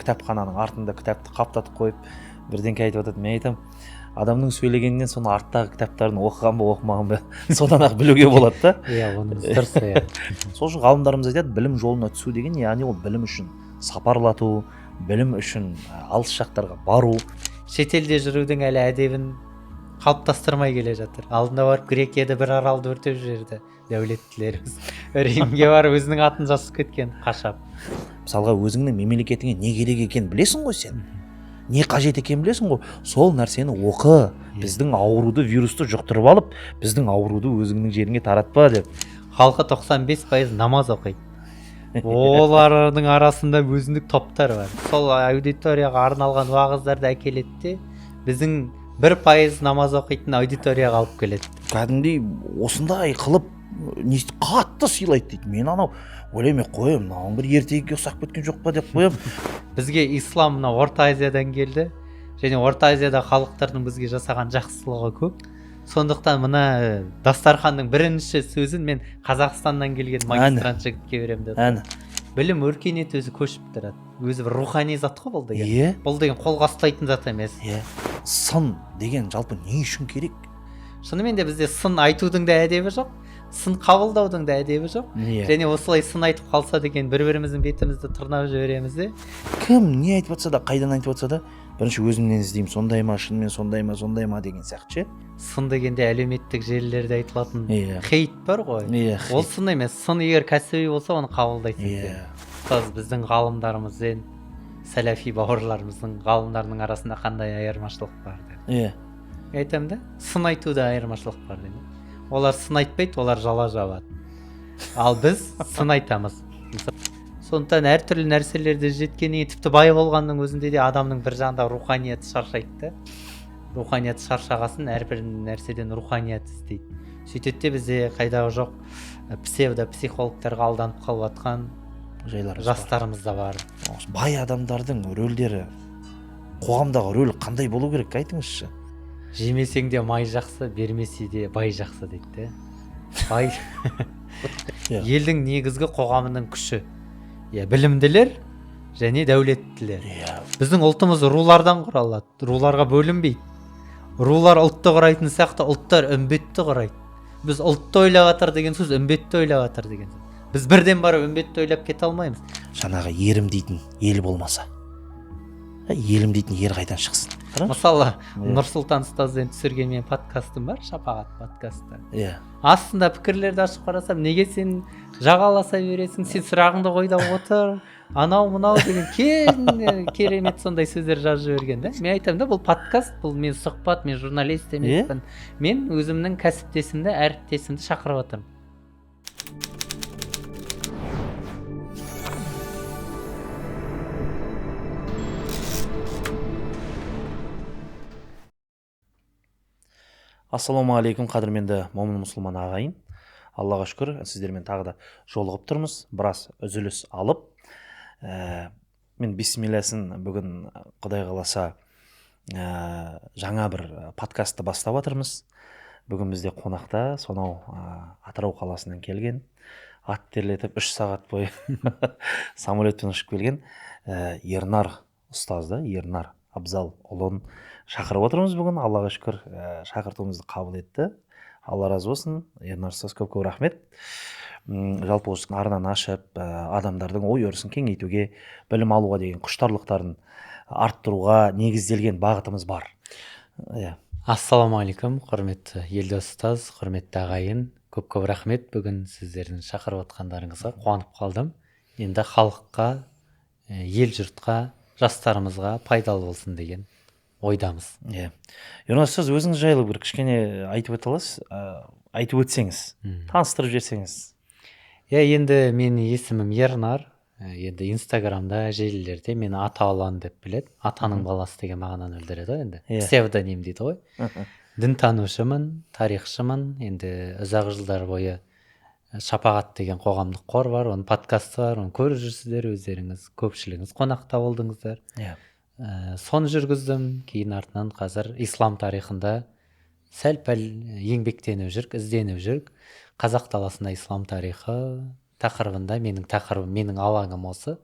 Кітапхананың артында кітапты қаптатып қойып бірдеңке айтып жатады. Мен айтамын, адамның сөйлегенінен соның арттағы кітаптарын оқыған ба, оқымаған ба, содан ақ білуге болады да. Иә, оныңыз дұрыс, иә. Сол үшін ғалымдарымыз айтады, білім жолына түсу деген, яғни ол білім үшін сапарлату, білім үшін алыс жақтарға бару. Шетелде жүрудің әлі әдебін қалыптастырмай келе жатыр. Алдында барып Грекияда бір аралды өртеп жіберді дәулеттілеріміз. Римге барып өзінің атын жазып кеткен қашап. Мысалға, өзіңнің мемлекетіңе не керек екенін білесің ғой сен. Не қажет екенін білесің ғой. Сол нәрсені оқы. Біздің ауруды, вирусты жұқтырып алып, біздің ауруды өзіңнің жеріңе таратпа деп. Халқы 95% намаз оқиды. Олардың арасында өзіндік топтар бар. Сол аудиторияға арналған уағыздарды әкеледі де, біздің 1% намаз оқитын аудиторияға алып келеді. Кәдімгідей осындай қылып не қатты сыйлайды дейді. Мен анау ойлаймын, қоямын, мынауың бір ертегіге ұқсап кеткен жоқ па деп қоямын. Бізге ислам мына Орта Азиядан келді, және Орта Азияда халықтардың бізге жасаған жақсылығы көп. Сондықтан мына дастарханның бірінші сөзін мен Қазақстаннан келген магистрант жігітке беремін дедім. Әні. Білім өркениет өзі көшіп тұрады. Өзі бір рухани зат қой бұл деген. Иә. Бұл деген қолға ұстайтын зат емес. Иә. Сын деген жалпы не үшін керек? Шынымен де бізде сын айтудың да әдебі жоқ, сын қабылдаудың да әдебі жоқ. Иә. Және осылай сын айтып қалса деген бір-біріміздің бетімізді тырнап жібереміз де. Кім не айтып жатса да, қайдан айтып жатса да, бірінші өзімнен іздеймін, сондай ма, шынымен сондай ма, сондай ма деген сияқты ше. Сын дегенде әлеуметтік желілерде айтылатын Иә. хейт бар ғой. Иә, Ол сын емес. Сын егер кәсіби болса, оны қабылдайсың. Иә. Ұстаз, біздің ғалымдарымызбен сәләфи бауырларымыздың ғалымдарының арасында қандай айырмашылық бар деп. Иә. Мен айтамын да, сын айтуда айырмашылық бар деймін. Олар сын айтпайды, олар жала жабады. Ал біз сын айтамыз. Сондықтан әртүрлі нәрселерде жеткеннен кейін, тіпті бай болғанның өзінде де адамның бір жағында руханияты шаршайды да. Руханияты шаршағасын әрбір нәрседен руханият іздейді. Сөйтеді де бізде қайдағы жоқ псевдо психологтарға алданып қалып жатқан жайларымыз бар. Жастарымыз да бар. Бай адамдардың рөлдері, қоғамдағы рөлі қандай болу керек, айтыңызшы. Жемесең де май жақсы, бермесе де бай жақсы дейді де. Бай Иә. елдің негізгі қоғамының күші. Иә, білімділер және дәулеттілер. Иә. Біздің ұлтымыз рулардан құралады, руларға бөлінбейді. Рулар ұлтты құрайтын сияқты ұлттар үмбетті құрайды. Біз ұлтты ойлап жатыр деген сөз, үмбетті ойлап жатыр деген сөз. Біз бірден барып үмбетті ойлап кете алмаймыз. Жаңағы ерім дейтін ел болмаса, елім дейтін ер қайдан шықсын? Қараңызшы. Мысалы, Иә. Нұрсұлтан ұстазбен түсірген менің подкастым бар, Шапағат подкасты. Иә. Астында пікірлерді ашып қарасам, неге сен жағаласа бересің, сен сұрағыңды қой да отыр, анау мынау деген кең керемет сондай сөздер жазып жіберген да. Мен айтамын да, бұл подкаст, бұл мен сұхбат, мен журналист емеспін. Мен өзімнің кәсіптесімді, әріптесімді шақырып отырмын. Ассалаумағалейкум, қадірменді момын мұсылман ағайын. Аллаға шүкір, сіздермен тағы да жолығып тұрмыз. Біраз үзіліс алып, мен бисмилласын бүгін Құдай қаласа, жаңа бір подкастты бастап жатырмыз. Бүгін бізде қонақта сонау, Атырау қаласынан келген, ат терлетіп 3 сағат бойы самолетпен ұшып келген, Ернар ұстазды, Ернар Абзал ұлын шақырып отырмыз бүгін. Аллаға шүкір, шақыртуымызды қабыл етті. Алла разы болсын. Ернар ұстаз, көп-көп рахмет. Жалпы осы арнаны ашып, адамдардың ой өрісін кеңейтуге, білім алуға деген құштарлықтарын арттыруға негізделген бағытымыз бар. Иә. Ассалаумағалейкум, құрметті Елдос ұстаз, құрметті ағайын. Көп-көп рахмет бүгін сіздердің шақырып отқандарыңызға, қуанып қалдым. Енді халыққа, ел жұртқа, жастарымызға пайдалы болсын деген ойдамыз. Иә. Ернар ұстаз, өзіңіз жайлы бір кішкене айтып өте аласыз, айтып өтсеңіз, таныстырып жіберсеңіз. Иә, енді менің есімім Ернар. Енді Инстаграмда, желілерде мені Ата Ұлан деп біледі. Атаның баласы деген мағынаны білдіреді ғой енді. Иә. Псевдоним дейді ғой. Дінтанушымын, тарихшымын. Енді ұзақ жылдар бойы Шапағат деген қоғамдық қор бар, оның подкасты бар, оны көріп жүрсіздер өздеріңіз, көпшілігіңіз қонақта болдыңыздар. Иә. Соны жүргіздім, кейін артынан қазір ислам тарихында сәл-пәл еңбектеніп жүрік, ізденіп жүрік. Қазақ даласында ислам тарихы тақырыбында менің тақырыбым, менің алаңым осы.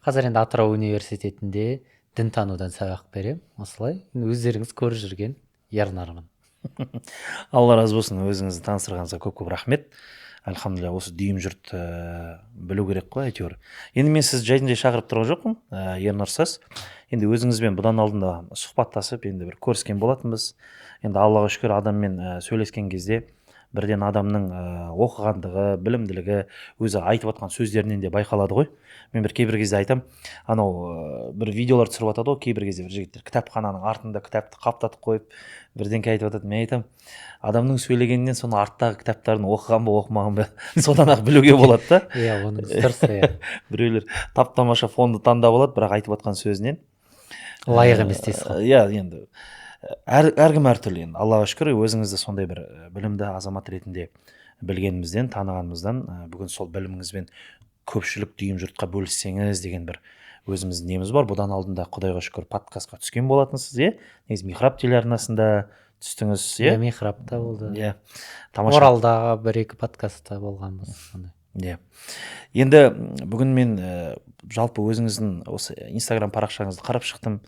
Қазір енді Атырау университетінде дінтанудан сабақ беремін. Осылай өздеріңіз көріп жүрген Ернармын. Алла разы болсын, өзіңізді таныстырғаныңызға көп-көп рахмет. Альхамдулилля, осы дүйім жұрт білу керек қой әйтеуір. Енді мен сізді жайдан жай шақырып тұрған жоқпын, Ернар ұстаз. Енді өзіңізбен бұдан алдында сұхбаттасып, енді бір көріскен болатынбыз. Енді Аллаға шүкір, адаммен сөйлескен кезде бірден адамның оқығандығы, білімділігі өзі айтып жатқан сөздерінен де байқалады ғой. Мен бір кейбір кезде айтам, анау бір видеолар түсіріп жатады ғой, кейбір кезде бір жігіттер кітапхананың артында кітапты қаптатып қойып бірдеңке айтып жатады. Мен айтам, адамның сөйлегенінен соның арттағы кітаптарын оқыған ба, оқымаған ба, содан ақ білуге болады да. Иә, оның дұрыс, иә. Біреулер тап-тамаша фонды таңдап алады, бірақ айтып жатқан сөзінен лайық емес дейсіз ғой. Иә, енді әркім әртүрлі. Енді Аллаға шүкір, өзіңізді сондай бір білімді азамат ретінде білгенімізден, танығанымыздан, бүгін сол біліміңізбен көпшілік дүйім жұртқа бөліссеңіз деген бір өзіміздің неміз бар. Бұдан алдында Құдайға шүкір подкастқа түскен болатынсыз, иә? Негізі Михраб телеарнасында түстіңіз, иә? Иә, Михрабта болды. Иә, тамаша. Оралдағы бір-екі подкастта болғанбыз. Иә. Енді бүгін мен жалпы өзіңіздің осы Инстаграм парақшаңызды қарап шықтым.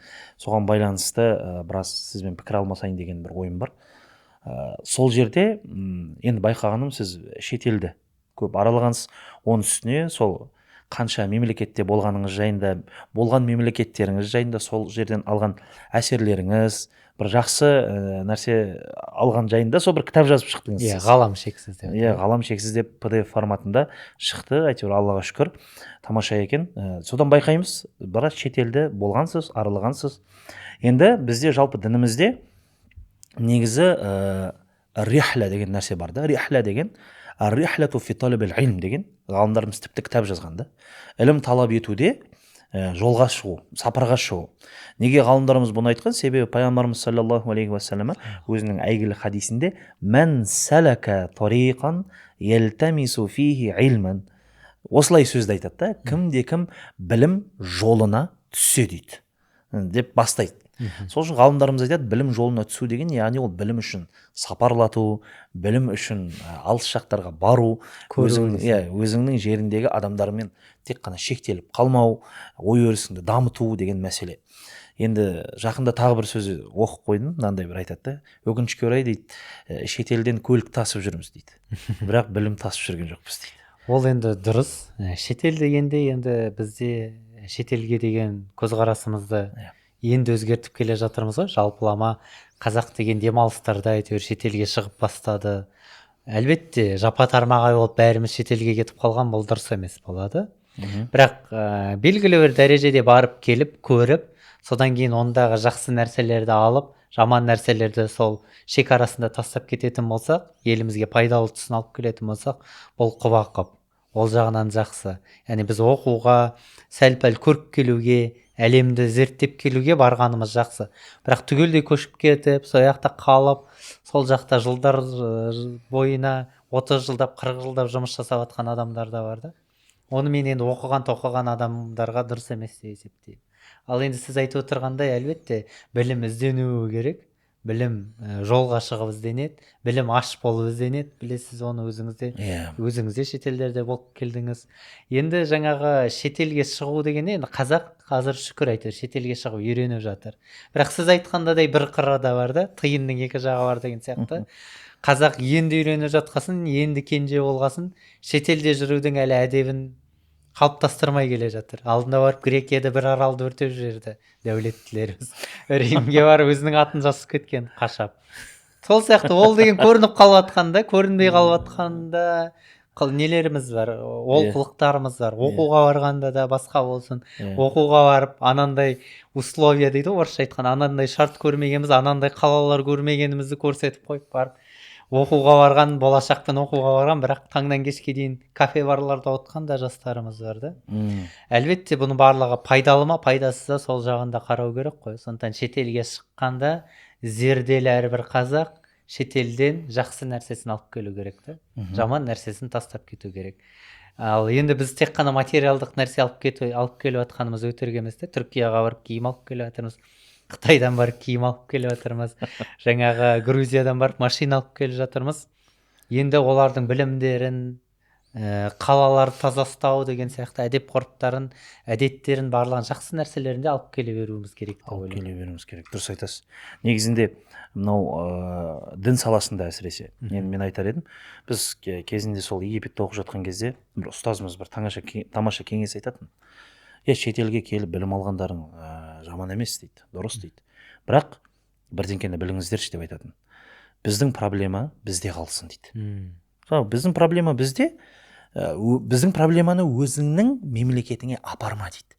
Соған байланысты біраз сізбен пікір алмасайын деген бір ойым бар. Сол жерде енді байқағаным, сіз шетелді көп аралағансыз. Оның үстіне сол қанша мемлекетте болғаныңыз жайында, болған мемлекеттеріңіз жайында, сол жерден алған әсерлеріңіз, бір жақсы нәрсе алған жайында сол бір кітап жазып шықтыңыз. Иә, ғалам шексіз деп. Иә, ғалам шексіз деп PDF форматында шықты, әйтеуір Аллаға шүкір, тамаша екен. Содан байқаймыз, біраз шетелде болғансыз, аралағансыз. Енді бізде жалпы дінімізде негізі рихла деген нәрсе бар да. Рихла деген, ар-рихлату фи талабил илм деген ғалымдарымыз тіпті кітап жазған да. Ілім талап етуде жолға шығу, сапарға шығу. Неге ғалымдарымыз бұны айтқан? Себебі пайғамбарымыз саллаллаху алейхи уассалам өзінің әйгілі хадисінде «Мән салака тариқан ялтамису фихи илман» осылай сөзді айтады да. Кімде кім білім жолына түссе дейді деп бастайды. Сол үшін ғалымдарымыз айтады, білім жолына түсу деген, яғни ол білім үшін сапарлату, білім үшін алыс жақтарға бару, өзіңнің жеріндегі адамдармен тек қана шектеліп қалмау, ой өрісіңді дамыту деген мәселе. Енді жақында тағы бір сөз оқып қойдым, мынандай бір айтады да, өкінішке орай дейді, шетелден көлік тасып жүрміз дейді, бірақ білім тасып жүрген жоқпыз дейді. Ол енді дұрыс. Шетел дегенде енді бізде шетелге деген көзқарасымызды енді өзгертіп келе жатырмыз ғой. Жалпылама қазақ деген демалыстарда әйтеуір шетелге шығып бастады. Әлбетте жапа тармағай болып бәріміз шетелге кетіп қалған бұл дұрыс емес болады. Бірақ белгілі бір дәрежеде барып келіп көріп, содан кейін ондағы жақсы нәрселерді алып, жаман нәрселерді сол шекарасында тастап кететін болсақ, елімізге пайдалы тұсын алып келетін болсақ, бұл құба-құп. Ол жағынан жақсы. Яғни біз оқуға, сәл-пәл көріп келуге, әлемді зерттеп келуге барғанымыз жақсы. Бірақ түгелдей көшіп кетіп, сол жақта қалып, сол жақта жылдар бойына 30 жылдап, 40 жылдап жұмыс жасап жатқан адамдар да бар да. Оны мен енді оқыған, тоқыған адамдарға дұрыс емес деп есептеймін. Ал енді сіз айтып отырғандай, әлбетте білім ізденуі керек. Білім жолға шығып ізденеді, білім аш болып ізденеді, білесіз оны өзіңізде. Өзіңізде шетелдерде болып келдіңіз. Енді жаңағы шетелге шығу дегенде, енді қазақ қазір шүкір әйтеуір шетелге шығып үйреніп жатыр. Бірақ сіз айтқандай бір қыры да бар да, тиынның екі жағы бар деген сияқты. Қазақ енді үйреніп жатқасын, енді кенже болғасын, шетелде жүрудің әлі әдебін қалыптастырмай келе жатыр. Алдында барып Грекияда бір аралды өртеп жіберді дәулеттілеріміз. Римге барып өзінің атын жазып кеткен қашап. Сол сияқты ол деген көрініп қалып жатқанда, көрінбей қалып жатқанда нелеріміз бар, олқылықтарымыз бар. Оқуға барғанда да басқа болсын. Оқуға барып анандай условия дейді ғой, орысша айтқан, анандай шарт көрмегенбіз, анандай қалалар көрмегенімізді көрсетіп қойып барып оқуға барған, болашақпен оқуға барған, бірақ таңнан кешке дейін кафе барларда отқан да жастарымыз бар да. Әлбетте бұның барлығы пайдалы ма, пайдасыз ба, сол жағын да қарау керек қой. Сондықтан шетелге шыққанда зерделі әрбір қазақ шетелден жақсы нәрсесін алып келу керек та, жаман нәрсесін тастап кету керек. Ал енді біз тек қана материалдық нәрсе алып келіп жатқанымыз өтірік емес те. Түркияға барып киім алып келіп жатырмыз, Қытайдан барып киім алып келіп жатырмыз, жаңағы Грузиядан барып машина алып келіп жатырмыз. Енді олардың білімдерін, Қалаларды таза ұстау деген сияқты әдеп ғұрыптарын, әдеттерін, барлығын, жақсы нәрселерін де алып келе беруіміз керек деп Алып ойлаймын. келе беруіміз керек, дұрыс айтасыз. Негізінде мынау дін саласында әсіресе мен айтар едім, біз кезінде сол Египетте оқып жатқан кезде бір ұстазымыз бір тамаша кеңес айтатын. Е, шетелге келіп білім алғандарың жаман емес дейді, дұрыс дейді, бірақ бірдеңкені біліңіздерші деп айтатын. Біздің проблема бізде қалсын дейді. Мысалы, біздің проблема бізде, біздің проблеманы өзіңнің мемлекетіңе апарма дейді.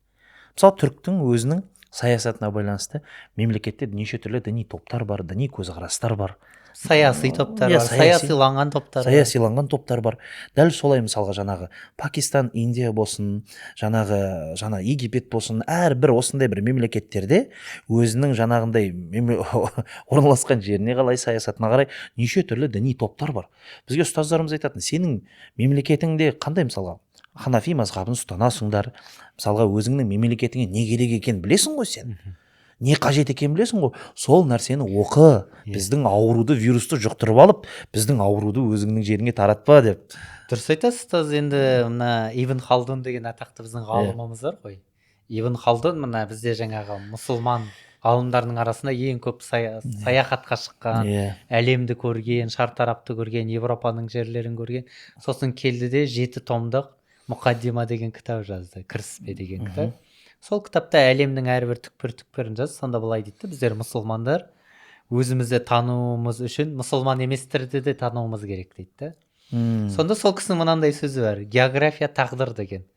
Мысалы, түріктің өзінің саясатына байланысты мемлекетте неше түрлі діни топтар бар, діни көзқарастар бар. Саяси топтар Иә, бар, саясиланған топтар бар. Саясиланған топтар бар. Дәл солай, мысалға, жаңағы Пакистан, Индия болсын, жаңағы жаңа Египет болсын, әрбір осындай бір мемлекеттерде өзінің жаңағындай орналасқан жеріне қалай, саясатына қарай неше түрлі діни топтар бар. Бізге ұстаздарымыз айтатын: сенің мемлекетіңде қандай, мысалға, ханафи мазхабын ұстанасыңдар, мысалға, өзіңнің мемлекетіңе не керек екенін білесің ғой сен, не қажет екенін білесің ғой, сол нәрсені оқы. Біздің ауруды, вирусты жұқтырып алып, біздің ауруды өзіңнің жеріңе таратпа деп. Дұрыс айтасыз, ұстаз. Енді мына Ибн Халдун деген атақты біздің ғалымымыз бар ғой. Ибн Халдун мына бізде жаңағы мұсылман ғалымдарының арасында ең көп саяхатқа шыққан, әлемді көрген, шартарапты көрген, Европаның жерлерін көрген. Сосын келді де, жеті томдық Мұқаддима деген кітап жазды, кіріспе деген кітап. Сол кітапта әлемнің әрбір түкпір түкпірін жазды. Сонда былай дейді: біздер, мұсылмандар, өзімізді тануымыз үшін мұсылман еместерді де тануымыз керек дейді да. Сонда сол кісінің мынандай сөзі бар: география тағдыр деген.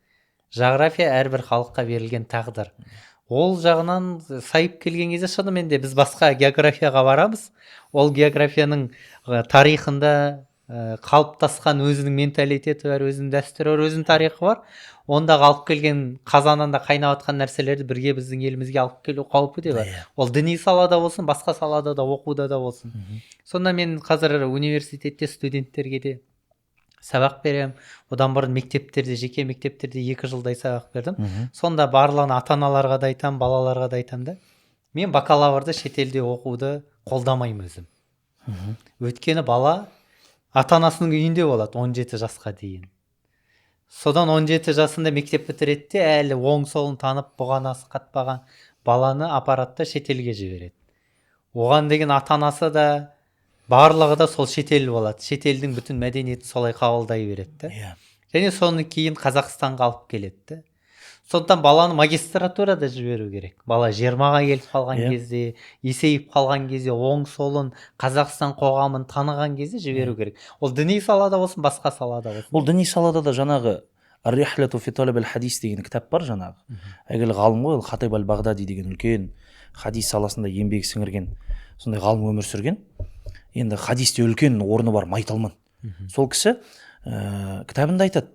Жағрафия әрбір халыққа берілген тағдыр. Ол жағынан сайып келген кезде, шынымен де, біз басқа географияға барамыз, ол географияның тарихында қалыптасқан өзінің менталитеті бар, өзінің дәстүрі бар, өзінің тарихы бар. Ондағы алып келген қазанында қайнап жатқан нәрселерді бірге біздің елімізге алып келу қаупі де бар. Ол діни салада болсын, басқа салада да, оқуда да болсын. Сонда мен қазір университетте студенттерге де сабақ беремін, одан бұрын мектептерде, жеке мектептерде 2 жылдай сабақ бердім. Сонда барлығын ата аналарға да айтамын, балаларға да айтамын да: мен бакалаврды шетелде оқуды қолдамаймын өзім. Өйткені бала ата анасының үйінде болады 17 жасқа дейін. Содан 17 жасында мектеп бітіреді де, әлі оң солын танып, бұғанасы қатпаған баланы апарады да, шетелге жібереді. Оған деген ата анасы да, барлығы да сол шетел болады, шетелдің бүтін мәдениетін солай қабылдай береді да. Және соны кейін Қазақстанға алып келеді да. Сондықтан баланы магистратурада жіберу керек. Бала 20-ға келіп қалған кезде, есейіп қалған кезде, оң солын, Қазақстан қоғамын таныған кезде жіберу керек. Ол діни салада болсын, басқа салада болсын. Ол діни салада да жаңағы «Ар-рихлату фи талаб хадис» деген кітап бар. Жаңағы әйгілі ғалым ғой ол, Хатиб әл Бағдади деген, үлкен хадис саласында еңбек сіңірген сондай ғалым өмір сүрген. Енді хадисте үлкен орны бар майталман. Сол кісі кітабында айтады: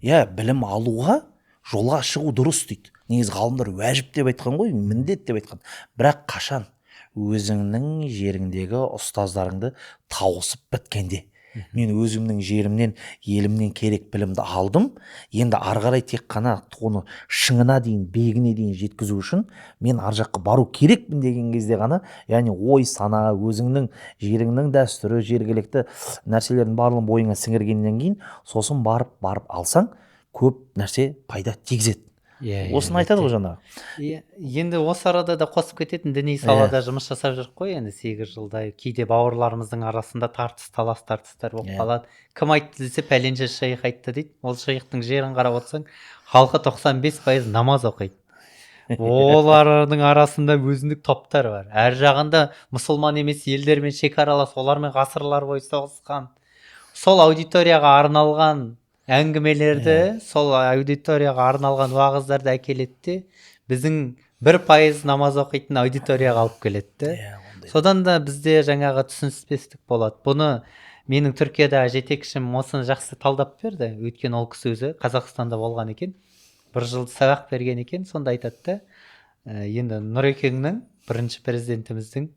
иә, білім алуға жолға шығу дұрыс дейді. Негізі ғалымдар уәжіп деп айтқан ғой, міндет деп айтқан. Бірақ қашан? Өзіңнің жеріңдегі ұстаздарыңды тауысып біткенде. Мен өзімнің жерімнен, елімнен керек білімді алдым, енді ары қарай тек қана оны шыңына дейін, биігіне дейін жеткізу үшін мен ар жаққа бару керекпін деген кезде ғана, яғни ой сана, өзіңнің жеріңнің дәстүрі, жергілікті нәрселердің барлығын бойыңа сіңіргеннен кейін, сосын барып барып алсаң, көп нәрсе пайда тигізеді. Иә, иә, Осыны айтады ғой жаңағы. Иә, енді осы арада да қосып кететін, діни салада жұмыс жасап жүрік қой енді 8 жылдай. Кейде бауырларымыздың арасында тартыс, талас тартыстар болып қалады. Кім айтты десе, пәленше шейх айтты дейді. Ол шейхтің жерін қарап отырсаң, халқы 95% намаз оқиды. Олардың арасында өзіндік топтар бар, әр жағында мұсылман емес елдермен шекаралас, олармен ғасырлар бойы соғысқан. Сол аудиторияға арналған әңгімелерді, сол аудиторияға арналған уағыздарды әкеледі де, біздің 1% намаз оқитын аудиторияға алып келеді де. Иә, ондай. Содан да бізде жаңағы түсініспестік болады. Бұны менің Түркиядағы жетекшім осыны жақсы талдап берді, өйткені ол кісі өзі Қазақстанда болған екен, бір жыл сабақ берген екен. Сонда айтады да: енді Нұрекеңнің, бірінші президентіміздің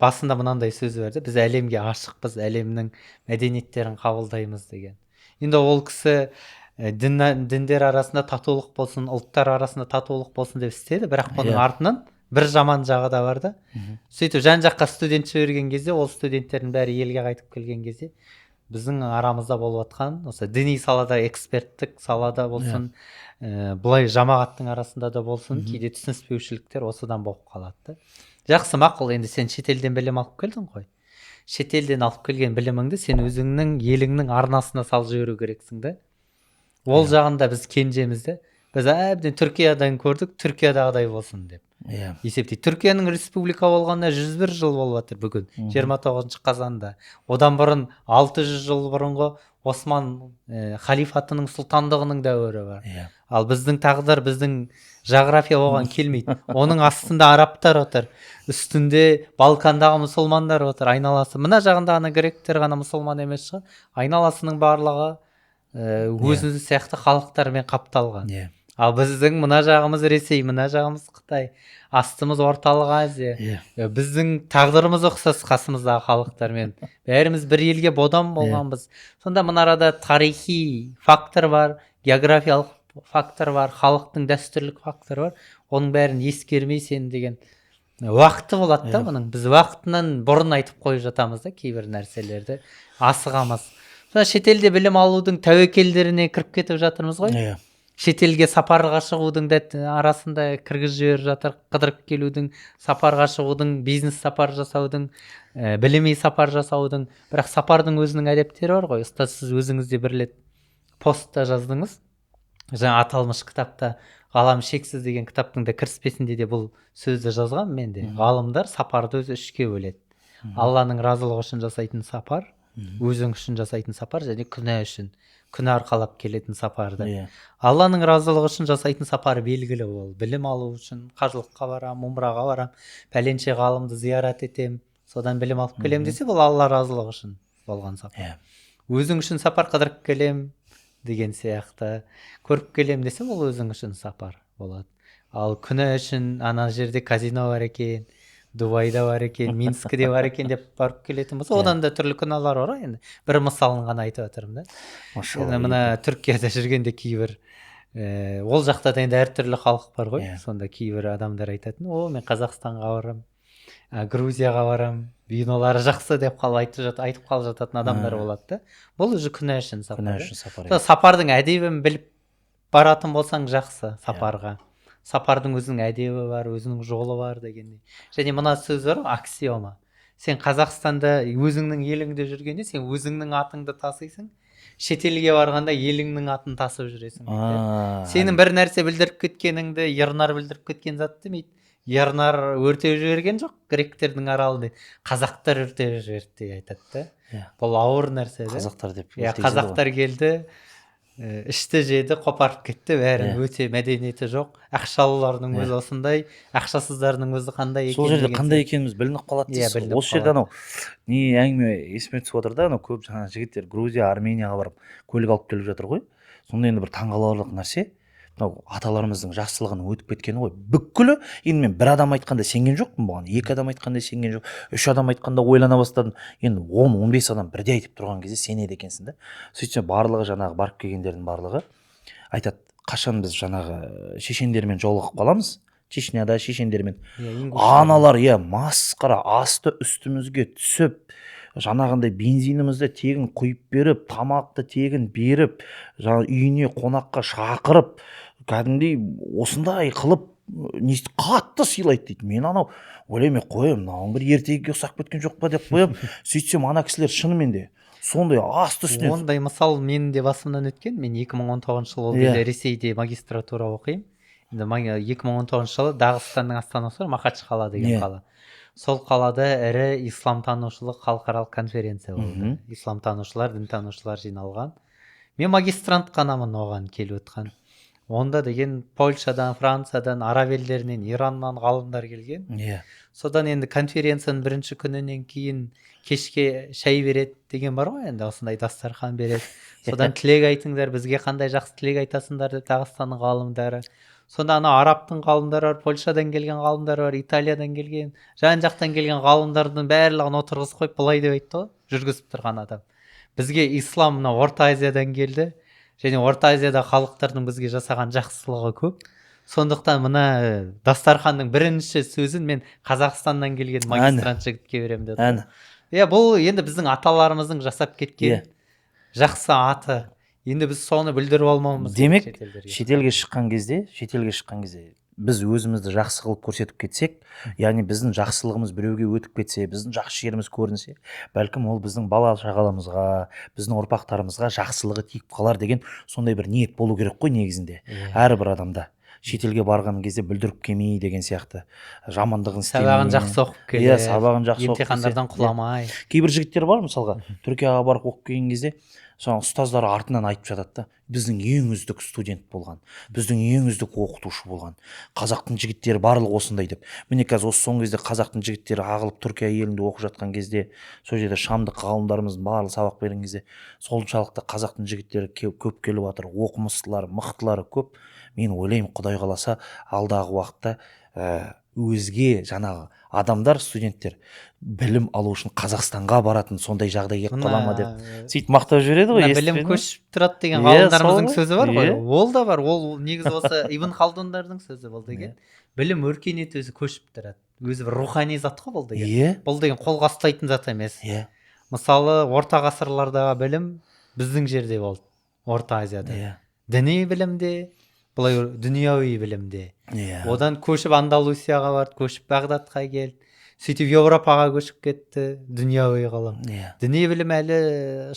басында мынандай сөзі бар да: біз әлемге ашықпыз, әлемнің мәдениеттерін қабылдаймыз деген. Енді ол кісі діндер арасында татулық болсын, ұлттар арасында татулық болсын деп істеді, бірақ бұның артынан бір жаман жағы да бар да. Сөйтіп жан жаққа студент жіберген кезде, ол студенттердің бәрі елге қайтып келген кезде Біздің арамызда болып жатқан осы діни салада, эксперттік салада болсын, былай жамағаттың арасында да болсын, кейде түсініспеушіліктер осыдан болып қалады да. Жақсы, мақұл, енді сен шетелден білім алып келдің ғой. Шетелден алып келген біліміңді сен өзіңнің еліңнің арнасына салып жіберу керексің да. Ол жағында біз кенжеміз де. Біз әбден Түркиядан көрдік, Түркиядағыдай болсын деп есептейді. Түркияның республика болғанына 101 жыл болып жатыр бүгін, 29 қазанда. Одан бұрын 600 жыл бұрынғы Осман халифатының сұлтандығының дәуірі бар. Ал біздің тағдыр, біздің жағрафия оған келмейді. Оның астында арабтар отыр, үстінде Балкандағы мұсылмандар отыр, айналасы. Мына жағында ана гректер ғана мұсылман емес шығар. Айналасының барлығы өзі сияқты халықтармен қапталған. Ал біздің мына жағымыз Ресей, мына жағымыз Қытай, астымыз Орталық Азия. Біздің тағдырымыз ұқсас қасымыздағы халықтармен. Бәріміз бір елге бодан болғанбыз. Сонда мына арада тарихи фактор бар, географиялық фактор бар, халықтың дәстүрлік факторы бар. Оның бәрін ескермей сен деген уақыты болады да бұның. Біз уақытынан бұрын айтып қойып жатамыз да кейбір нәрселерді, асығамыз. Сонда шетелде білім алудың тәуекелдеріне кіріп кетіп жатырмыз ғой. Шетелге сапарға шығудың да арасында кіргізіп жіберіп жатыр. Қыдырып келудің, сапарға шығудың, бизнес сапар жасаудың, біліми сапар жасаудың. Бірақ сапардың өзінің әдептері бар ғой. Ұстаз, сіз өзіңіз де бір рет постта жаздыңыз. Жаңа аталмыш кітапта, «Ғалам шексіз» деген кітаптың да кіріспесінде де бұл сөзді жазған мен де. Ғалымдар сапарды өзі үшке бөледі: Алланың разылығы үшін жасайтын сапар, өзің үшін жасайтын сапар және күнә үшін, күнә арқалап келетін сапарды. Алланың разылығы үшін жасайтын сапар белгілі: ол білім алу үшін қажылыққа барам, умраға барам, пәленше ғалымды зиярат етем, содан білім алып келемін десе, бұл Алла разылығы үшін болған сапар. Өзің үшін сапар, қыдырып келем деген сияқты, көріп келем десе, ол өзің үшін сапар болады. Ал күнә үшін, ана жерде казино бар екен, Дубайда бар екен, Минскіде бар екен деп барып келетін болса, одан да түрлі күнәлар бар ғой. Енді бір мысалын ғана айтып жатырмын да. Машалла. Енді мына Түркияда жүргенде кейбір ол жақта да енді әртүрлі халық бар ғой. Сонда кейбір адамдар айтатын: «О, мен Қазақстанға барамын, Грузияға барамын, винолары жақсы», — деп қалып айтып қалып жататын адамдар болады да. Бұл уже күнә үшін сапар Күнә да. үшін сапар. Сол сапардың әдебін біліп баратын болсаң, жақсы сапарға. Сапардың өзінің әдебі бар, өзінің жолы бар дегендей. Және мына сөз бар ғой, аксиома: сен Қазақстанда, өзіңнің еліңде жүргенде, сен өзіңнің атыңды тасисың, шетелге барғанда еліңнің атын тасып жүресің дейді. Сенің бір нәрсе бүлдіріп кеткеніңді Ернар бүлдіріп кеткен зат демейді, Ернар өртеп жіберген жоқ гректердің аралын дейді, қазақтар өртеп жіберді деп айтады да. Бұл ауыр нәрсе да. Қазақтар деп өртегізеді ғой. Қазақтар келді, ішті, жеді, қопарып кетті бәрін. Өте мәдениеті жоқ, ақшалылардың өзі осындай, ақшасыздарының өзі қандай Сол екен жерде деген қандай сияқты. екеніміз білініп қалады Иә, дейсіз ғой. білініп Осы жерде қалады. анау не әңгіме есіме түсіп отыр да. Анау көп жаңағы жігіттер Грузия, Арменияға барып көлік алып келіп жатыр ғой. Сонда енді бір таңғаларлық нәрсе, мынау аталарымыздың жақсылығының өтіп кеткені ғой бүкілі. Енді мен бір адам айтқанда сенген жоқпын бұған, екі адам айтқанда сенген жоқ, үш адам айтқанда ойлана бастадым. Енді 10-15 адам бірдей айтып тұрған кезде сенеді екенсің да. Сөйтсем, барлығы, жаңағы барып келгендердің барлығы айтады: қашан біз жаңағы шешендермен жолығып қаламыз, Чечняда шешендермен. Иә, ингуштар. Аналар, иә, масқара, асты үстімізге түсіп, жаңағындай бензинімізді тегін құйып беріп, тамақты тегін беріп, жаңа үйіне қонаққа шақырып, кәдімгідей осындай қылып не қатты сыйлайды дейді. Мен анау ойлаймын: қоямын, мынауың бір ертегіге ұқсап кеткен жоқ па деп қоямын. Сөйтсем, ана кісілер шынымен де сондай асты үстіне. Ондай мысал менің де басымнан өткен. Мен 2019 жылы, ол кезде Ресейде магистратура оқимын енді. 2019 жылы Дағыстанның астанасы бар, Махачқала деген қала. Сол қалада ірі исламтанушылық халықаралық конференция болды. Исламтанушылар, дінтанушылар жиналған. Мен магистрант қанамын оған келіп отқан. Онда деген Польшадан, Франциядан, араб елдерінен, Ираннан ғалымдар келген. Содан енді конференцияның бірінші күнінен кейін кешке шай береді деген бар ғой енді, осындай дастархан береді. Содан тілек айтыңдар, бізге қандай жақсы тілек айтасыңдар деп Дағыстанның ғалымдары. Сонда ана арабтың ғалымдары бар, Польшадан келген ғалымдар бар, Италиядан келген, жан жақтан келген ғалымдардың барлығын отырғызып қойып, былай деп айтты ғой жүргізіп тұрған адам: «Бізге ислам мына Орта Азиядан келді және Орта Азияда халықтардың бізге жасаған жақсылығы көп. Сондықтан мына дастарханның бірінші сөзін мен Қазақстаннан келген магистрант жігітке беремін», — деді. Әні. Иә, бұл енді біздің аталарымыздың жасап кеткен Жақсы аты. Енді біз соны бүлдіріп алмауымыз керек. Демек, шетелге шыққан кезде біз өзімізді жақсы қылып көрсетіп кетсек, яғни біздің жақсылығымыз біреуге өтіп кетсе, біздің жақсы жеріміз көрінсе, бәлкім ол біздің бала шағаламызға, біздің ұрпақтарымызға жақсылығы тиіп қалар деген сондай бір ниет болу керек қой негізінде. Әрбір адамда шетелге барған кезде бүлдіріп келмей деген сияқты, жамандығын істемей, сабағын жақсы оқып келіп, иә, сабағын жақсы оқып, емтихандардан құламай. Кейбір жігіттер бар, мысалға, Түркияға барып оқып келген кезде соның ұстаздары артынан айтып жатады да, біздің ең үздік студент болған, біздің ең үздік оқытушы болған, қазақтың жігіттері барлығы осындай деп. Міне, қазір осы соңғы кезде қазақтың жігіттері ағылып Түркия елінде оқып жатқан кезде, сол жерде шамдық ғалымдарымыздың барлығы сабақ берген кезде, соншалықты қазақтың жігіттері көп келіп жатыр, оқымыстылары, мықтылары көп. Мен ойлаймын, Құдай қаласа, алдағы уақытта өзге жаңағы адамдар, студенттер білім алу үшін Қазақстанға баратын сондай жағдай келіп қала ма деп сөйтіп мақтап жібереді ғой. Білім көшіп тұрады деген ғалымдарымыздың сөзі бар ғой, ол да бар. Ол негізі осы Ибн Халдундардың сөзі бұл деген. Білім өркениет өзі көшіп тұрады, өзі бір рухани зат қой бұл деген. Бұл деген қолға ұстайтын зат емес. Мысалы, орта ғасырлардағы білім біздің жерде болды, Орта Азияда. Діни білімде, былай дүнияуи білімде. Одан көшіп Андалусияға барды, көшіп Бағдатқа келді, сөйтіп Еуропаға көшіп кетті дүнияуи ғылым. Діни білім әлі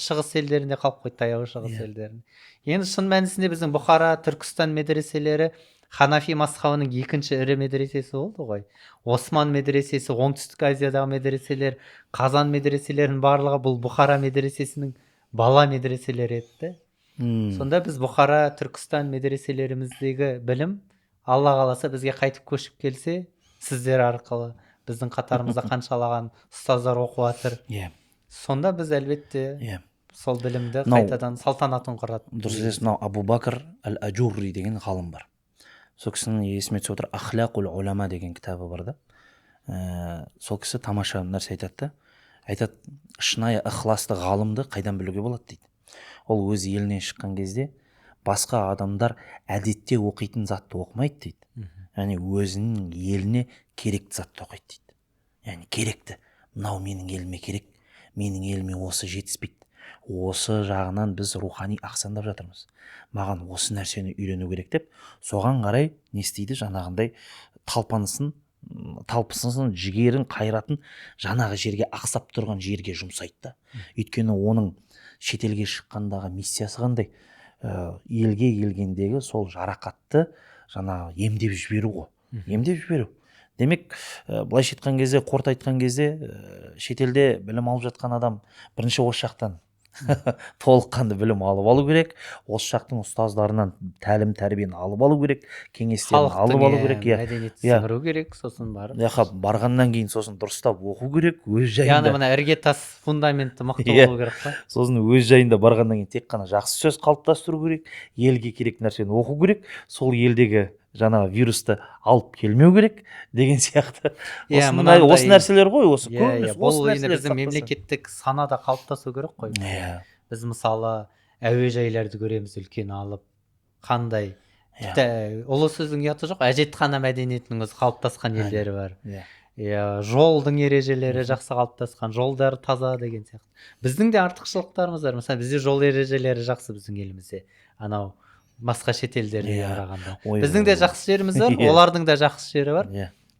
шығыс елдерінде қалып қойды, таяу шығыс елдерінде. Енді шын мәнісінде біздің Бұхара, Түркістан медреселері Ханафи мазхабының екінші ірі медресесі болды ғой. Осман медресесі, Оңтүстік Азиядағы медреселер, Қазан медреселерінің барлығы бұл Бұхара медресесінің бала медреселері еді. Сонда біз Бұхара, Түркістан медреселеріміздегі білім Алла қаласа бізге қайтып көшіп келсе, сіздер арқылы біздің қатарымызда қаншалаған ұстаздар оқып жатыр. Сонда біз әлбетте сол білімді қайтадан салтанатын құрады. Дұрыс айтасыз. Мынау Абу Бакр әл-Ажурри деген ғалым бар. Сол кісінің есіме түсіп отыр, Ахлақул улама деген кітабы бар да. Сол кісі тамаша нәрсе айтады да. Айтады, шынайы ықыласты ғалымды қайдан білуге болады дейді. Ол өз елінен шыққан кезде басқа адамдар әдетте оқитын затты оқымайды дейді. Яғни өзінің еліне керекті затты оқиды дейді. Яғни керекті. Мынау менің еліме керек, менің еліме осы жетіспейді. Осы жағынан біз рухани ақсандап жатырмыз. Маған осы нәрсені үйрену керек деп, соған қарай не істейді, жаңағындай талпынысын, жігерін, қайратын жаңағы жерге, ақсап тұрған жерге жұмсайды да. Өйткені оның шетелге шыққандағы миссиясы қандай? Елге келгендегі сол жарақатты жаңағы емдеп жіберу ғой. Емдеп жіберу. Демек, былайша айтқан кезде, қорыта айтқан кезде, шетелде білім алып жатқан адам бірінші осы жақтан толыққанды білім алып алу керек, осы жақтың ұстаздарынан тәлім тәрбиені алып алу керек, кеңестерін алып алу керек, мәдениетті сіңіру керек, сосын барып барғаннан кейін сосын дұрыстап оқу керек, өз жайында. Яғни мына іргетас фундаменті мықты болу керек қой. Сосын өз жайында барғаннан кейін тек қана жақсы сөз қалыптастыру керек, елге керек нәрсені оқу керек, сол елдегі жаңағы вирусты алып келмеу керек деген сияқты. Осы нәрселер ғой, осы көбінесе осы нәрселер. Біздің мемлекеттік санада қалыптасу керек қой. Біз мысалы әуежайларды көреміз, үлкен алып қандай, тіпті ұлы сөздің ұяты жоқ, әжетхана мәдениетінің өзі қалыптасқан елдері бар. Жолдың ережелері жақсы қалыптасқан, жолдар таза деген сияқты. Біздің де артықшылықтарымыз бар. Мысалы, бізде жол ережелері жақсы біздің елімізде, анау басқа шетелдерге қарағанда. Біздің де жақсы жеріміз бар, олардың да жақсы жері бар.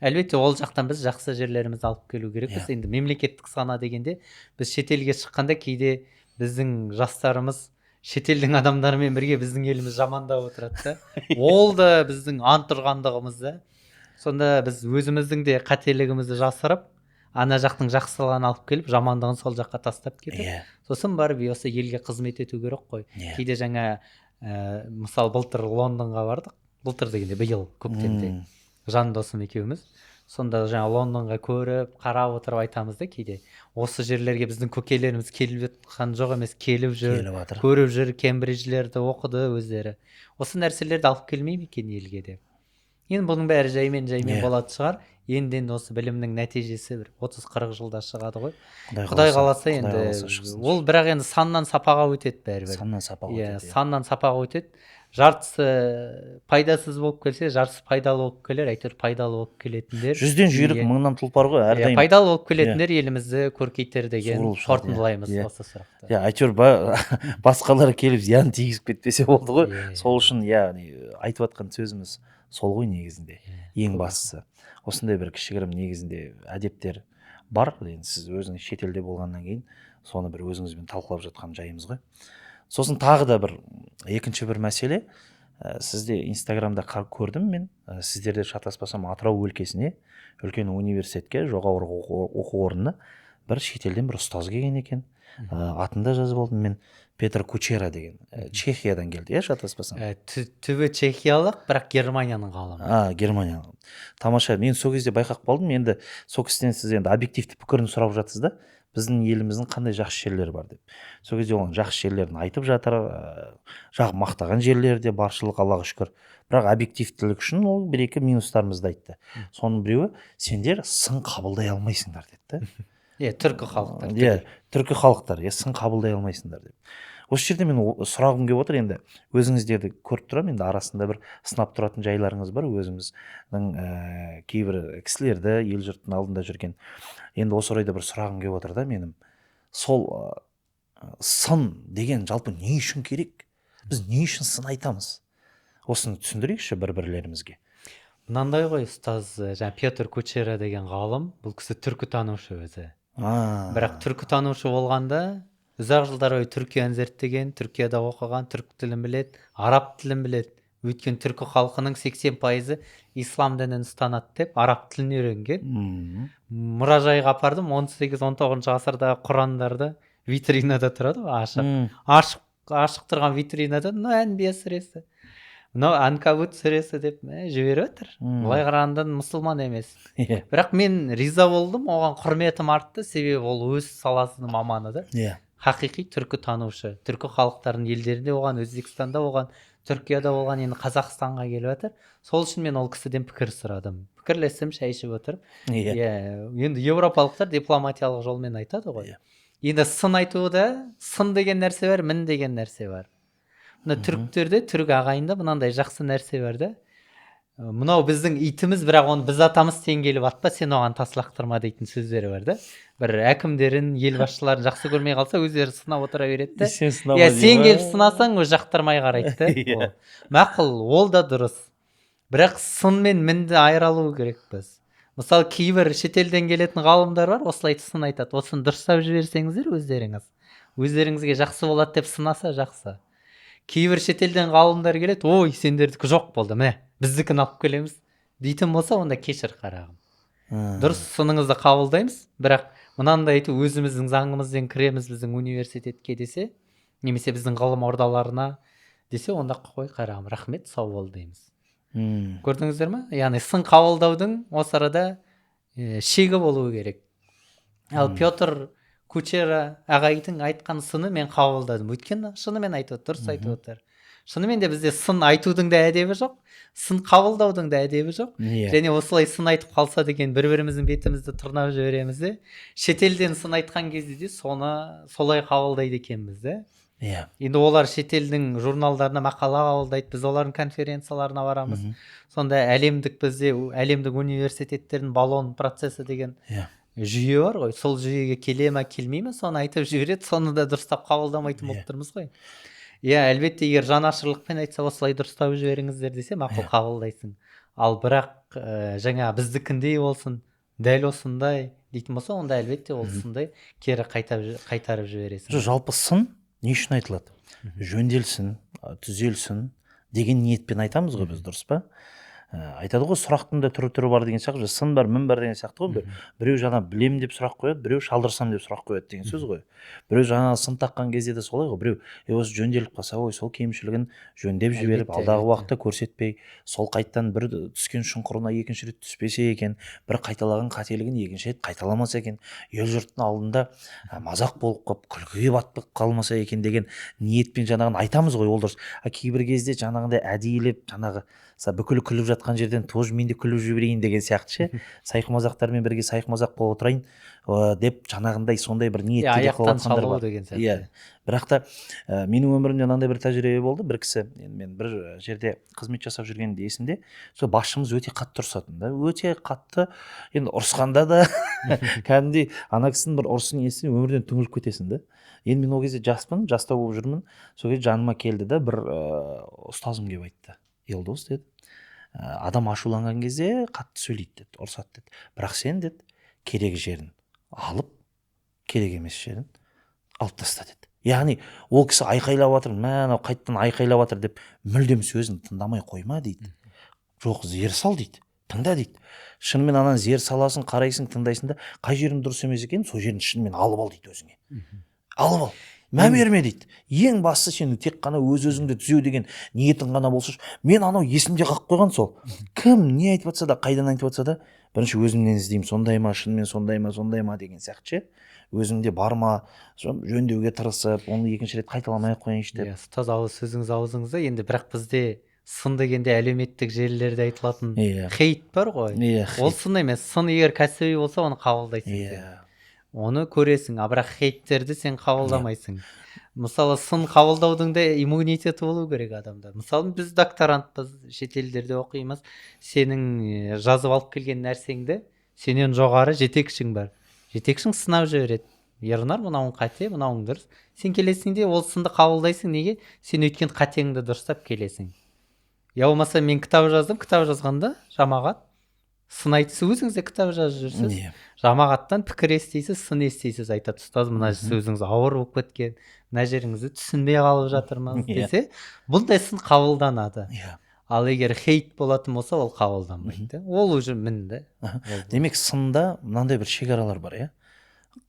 Әлбетте ол жақтан біз жақсы жерлерімізді алып келу керекпіз. Енді мемлекеттік сана дегенде, біз шетелге шыққанда кейде біздің жастарымыз шетелдің адамдарымен бірге біздің еліміз жамандап отырады да. Ол да біздің ант ұрғандығымыз да. Сонда біз өзіміздің де қателігімізді жасырып, ана жақтың жақсылығын алып келіп, жамандығын сол жаққа тастап кетіп, сосын барып осы елге қызмет ету керек қой. Кейде жаңа мысалы, былтыр Лондонға бардық, былтыр дегенде биыл көктемде жан досым екеуміз. Сонда жаңа Лондонға көріп, қарап отырып айтамыз да, кейде осы жерлерге біздің көкелеріміз келіп жатқан жоқ емес, келіп жүр, көріп жүр, Кембриджлерді оқыды өздері. Осы нәрселерді алып келмей ме екен елге деп. Енді бұның бәрі жаймен болады шығар. Енді осы білімнің нәтижесі бір 30-40 жылда шығады ғой. Құдай қаласа енді ол, бірақ енді саннан сапаға өтеді бәрібір. Саннан сапаға өтеді. Саннан сапаға өтеді. Жартысы пайдасыз болып келсе, жартысы пайдалы болып келер, әйтеуір пайдалы болып келетіндер. Жүзден жүйрік, мыңнан тұлпар ғой әрдайым. Пайдалы болып келетіндер елімізді көркейтер деген Суырылып шығады, иә. қорытындылаймыз осы сұрақты. Иә, әйтеуір басқалар келіп зиян тигізіп кетпесе болды ғой. Сол үшін, яғни айтып жатқан сөзіміз сол ғой негізінде. Ең бастысы осындай бір кішігірім негізінде әдептер бар. Енді сіз өзіңіз шетелде болғаннан кейін соны бір өзіңізбен талқылап жатқан жайымыз ғой. Сосын тағы да бір екінші бір мәселе, сізде Инстаграмда көрдім мен, сіздерде шатаспасам Атырау өлкесіне үлкен университетке, жоғары оқу орнына бір шетелден бір ұстаз келген екен. Атын да жазып алдым мен, Петр Кучера деген, Чехиядан келді, иә, шатаспасам. Түбі чехиялық, бірақ Германияның ғалымы. Германияның. Тамаша, мен сол кезде байқап қалдым. Енді сол кісіден сіз енді объективті пікірін сұрап жатсыз да, біздің еліміздің қандай жақсы жерлері бар деп. Сол кезде оның жақсы жерлерін айтып жатыр, мақтаған жерлері де баршылық, Аллаға шүкір. Бірақ объективтілік үшін ол бір-екі минустарымызды айтты. Соның біреуі, сендер сын қабылдай алмайсыңдар деді да. Иә, түркі халықтары. Иә, түркі халықтары, иә, сын қабылдай алмайсыңдар деп. Осы жерде мен сұрағым келіп отыр, енді өзіңіздерді көріп тұрамын, енді арасында бір сынап тұратын жайларыңыз бар, өзіміздің кейбір кісілерді ел жұрттың алдында жүрген. Енді осы орайда бір сұрағым келіп отыр да менің. Сол сын деген жалпы не үшін керек? Біз не үшін сын айтамыз? Осыны түсіндірейікші бір-бірлерімізге. Мынандай ғой, ұстаз, жаңа Петр Кучера деген ғалым, бұл кісі түркітанушы өзі. Бірақ түркітанушы болғанда ұзақ жылдар бойы Түркияны зерттеген, Түркияда оқыған, түрік тілін біледі, араб тілін біледі. Өйткені түркі халқының 80% ислам дінін ұстанады деп араб тілін үйренген. Мұражайға апардым, он сегіз, он тоғызыншы ғасырдағы Құрандарды витринада тұрады ғой, ашық. Ашық тұрған витринада мынау Әнбия сүресі, мынау Анкабут сүресі деп жіберіп жатыр. Былай қарағанда мұсылман емес. Бірақ мен риза болдым, оған құрметім артты, себебі ол өз саласының маманы да. Хақиқи түркі танушы, түркі халықтарының елдерінде болған, Өзбекстанда болған, Түркияда болған, енді Қазақстанға келіп жатыр. Сол үшін мен ол кісіден пікір сұрадым. Пікірлестім, шай ішіп отырып. Енді еуропалықтар дипломатиялық жолмен айтады ғой. Енді сын айтуда сын деген нәрсе бар, мін деген нәрсе бар. Мына түріктерде, түрік ағайында мынандай жақсы нәрсе бар да. Мынау біздің итіміз, бірақ оны біз атамыз, сен келіп атпа, сен оған тас лақтырма дейтін сөздері бар да. Бір әкімдерін, ел басшыларын жақсы көрмей қалса, өздері сынап отыра береді да. Сен сынама Иә, дей сен ма? келіп сынасаң, ол жақтырмай қарайды да. Ол. Мақұл, ол да дұрыс. Бірақ сын мен мінді айыра алу керекпіз. Мысалы, кейбір шетелден келетін ғалымдар бар, осылай сын айтады. Осыны дұрыстап жіберсеңіздер өздеріңіз. Өздеріңізге жақсы болады деп сынаса жақсы. Кейбір шетелден ғалымдар келеді, ой, сендердікі жоқ болды, міне, біздікін алып келеміз дейтін болса, онда кешір қарағым. Дұрыс сыныңызды қабылдаймыз, бірақ мынандай айту өзіміздің заңымызбен кіреміз біздің университетке десе, немесе біздің ғылым ордаларына десе, онда қой қарағым, рахмет, сау бол дейміз. Көрдіңіздер ме? Яғни сын қабылдаудың осы арада шегі болуы керек. Ал Петр Кучера ағайдың айтқан сыны мен қабылдадым. Өйткені шынымен айтып отыр, дұрыс айтып отыр. Шынымен де бізде сын айтудың да әдебі жоқ, сын қабылдаудың да әдебі жоқ. Және осылай сын айтып қалса деген бір-біріміздің бетімізді тырнап жібереміз де. Шетелден сын айтқан кезде де соны солай қабылдайды екенбіз де. Енді олар шетелдің журналдарына мақала қабылдайды, біз олардың конференцияларына барамыз. Сонда әлемдік бізде әлемдік университеттердің Болон процесі деген жүйе бар ғой. Сол жүйеге келе ме, келмей ме, соны айтып жібереді, соны да дұрыстап қабылдамайтын болып тұрмыз ғой. Иә, әлбетте, егер жанашырлықпен айтса, осылай дұрыстап жіберіңіздер десе, мақұл, қабылдайсың. Ал бірақ жаңа біздікіндей болсын, дәл осындай дейтін болса, онда әлбетте ол сынды кері қайтарып жібересің. Жоқ, жалпы сын не үшін айтылады? Жөнделсін, түзелсін деген ниетпен айтамыз ғой біз, дұрыс па? Айтады ғой, сұрақтың да түрі-түрі бар деген сияқты, сын бар, мін бар деген сияқты ғой. Біреу жаңа білем деп сұрақ қояды, біреу шалдырсам деп сұрақ қояды деген сөз ғой. Біреу жаңа сын таққан кезде де солай ғой, біреу, осы жөнделіп қалса, ой, сол кемшілігін жөндеп жіберіп, алдағы уақытта көрсетпей, сол қайттан бір түскен шұңқырына екінші рет түспесе екен, бір қайталаған қателігін екінші рет қайталамаса екен, ел жұрттың алдында, мазақ болып қалып, күлкіге батып қалмаса екен деген ниетпен жаңағыны айтамыз ғой, ол дұрыс. А кейбір кезде жаңағындай әдейілеп жаңағы Бүкіл күліп жатқан жерден тоже мен де күліп жіберейін деген сияқты ше, сайқымазақтармен бірге сайқымазақ болып отырайын деп, жаңағындай сондай бір ниетте де аяқтан қылып шалу бар деген сияқты. Иә, бірақ та менің өмірімде мынандай бір тәжірибе болды. Бір кісі, енді мен бір жерде қызмет жасап жүргенде есімде, сол басшымыз өте қатты ұрсатын да, өте қатты. Енді ұрысқанда да кәдімгідей ана кісінің бір ұрысын естісең, өмірден түңіліп кетесің да. Енді мен ол кезде жаспын, жастау болып жүрмін. Сол кезде жаныма келді да, бір ұстазым келіп айтты: «Елдос, – деді, – адам ашуланған кезде қатты сөйлейді, – деді, – ұрсады, – деді, – бірақ сен, – деді, – керек жерін алып, керек емес жерін алып таста», – деді. Яғни ол кісі айқайлап жатыр, мә, анау қайтадан айқайлап жатыр деп, мүлдем сөзін тыңдамай қойма дейді. Жоқ, зер сал дейді, тыңда дейді. Шынымен ананы зер саласың, қарайсың, тыңдайсың да, қай жерім дұрыс емес екен, сол жерін шынымен алып ал дейді, өзіңе алып ал, мән берме дейді. Ең бастысы, сен тек қана өз өзіңді түзеу деген ниетің ғана болсыншы. Мен анау есімде қалып қойған сол. Кім не айтып жатса да, қайдан айтып жатса да, бірінші өзімнен іздеймін: сондай ма, шынымен сондай ма, сондай ма деген сияқты ше, өзімде бар ма, жөндеуге тырысып, оны екінші рет қайталамай ақ қояйыншы деп. Иә, ұстаз, ауыз сөзіңіз аузыңызда енді. Бірақ бізде сын дегенде әлеуметтік желілерде айтылатын хейт бар ғой. Ол сын емес. Сын егер кәсіби болса, оны қабылдайсың сен. Оны көресің, а бірақ хейттерді сен қабылдамайсың. Мысалы, сын қабылдаудың да иммунитеті болу керек адамда. Мысалы, біз докторантпыз, шетелдерде оқимыз. Сенің жазып алып келген нәрсеңді сенен жоғары жетекшің бар, жетекшің сынап жібереді: «Ернар, мынауың қате, мынауың дұрыс». Сен келесің де, ол сынды қабылдайсың. Неге? Сен өйткені қатеңді дұрыстап келесің. Я болмаса мен кітап жаздым. Кітап жазғанда жамағат сын айтса, өзіңіз де кітап жазып жүрсіз, жамағаттан пікір естисіз, сын естисіз. Айтады: «Ұстаз, мына сөзіңіз ауыр болып кеткен, мына жеріңізді түсінбей қалып жатырмыз», десе, бұндай сын қабылданады. Ал егер хейт болатын болса, ол қабылданбайды, ол уже мін да. Демек, сында мынандай бір шекаралар бар, иә,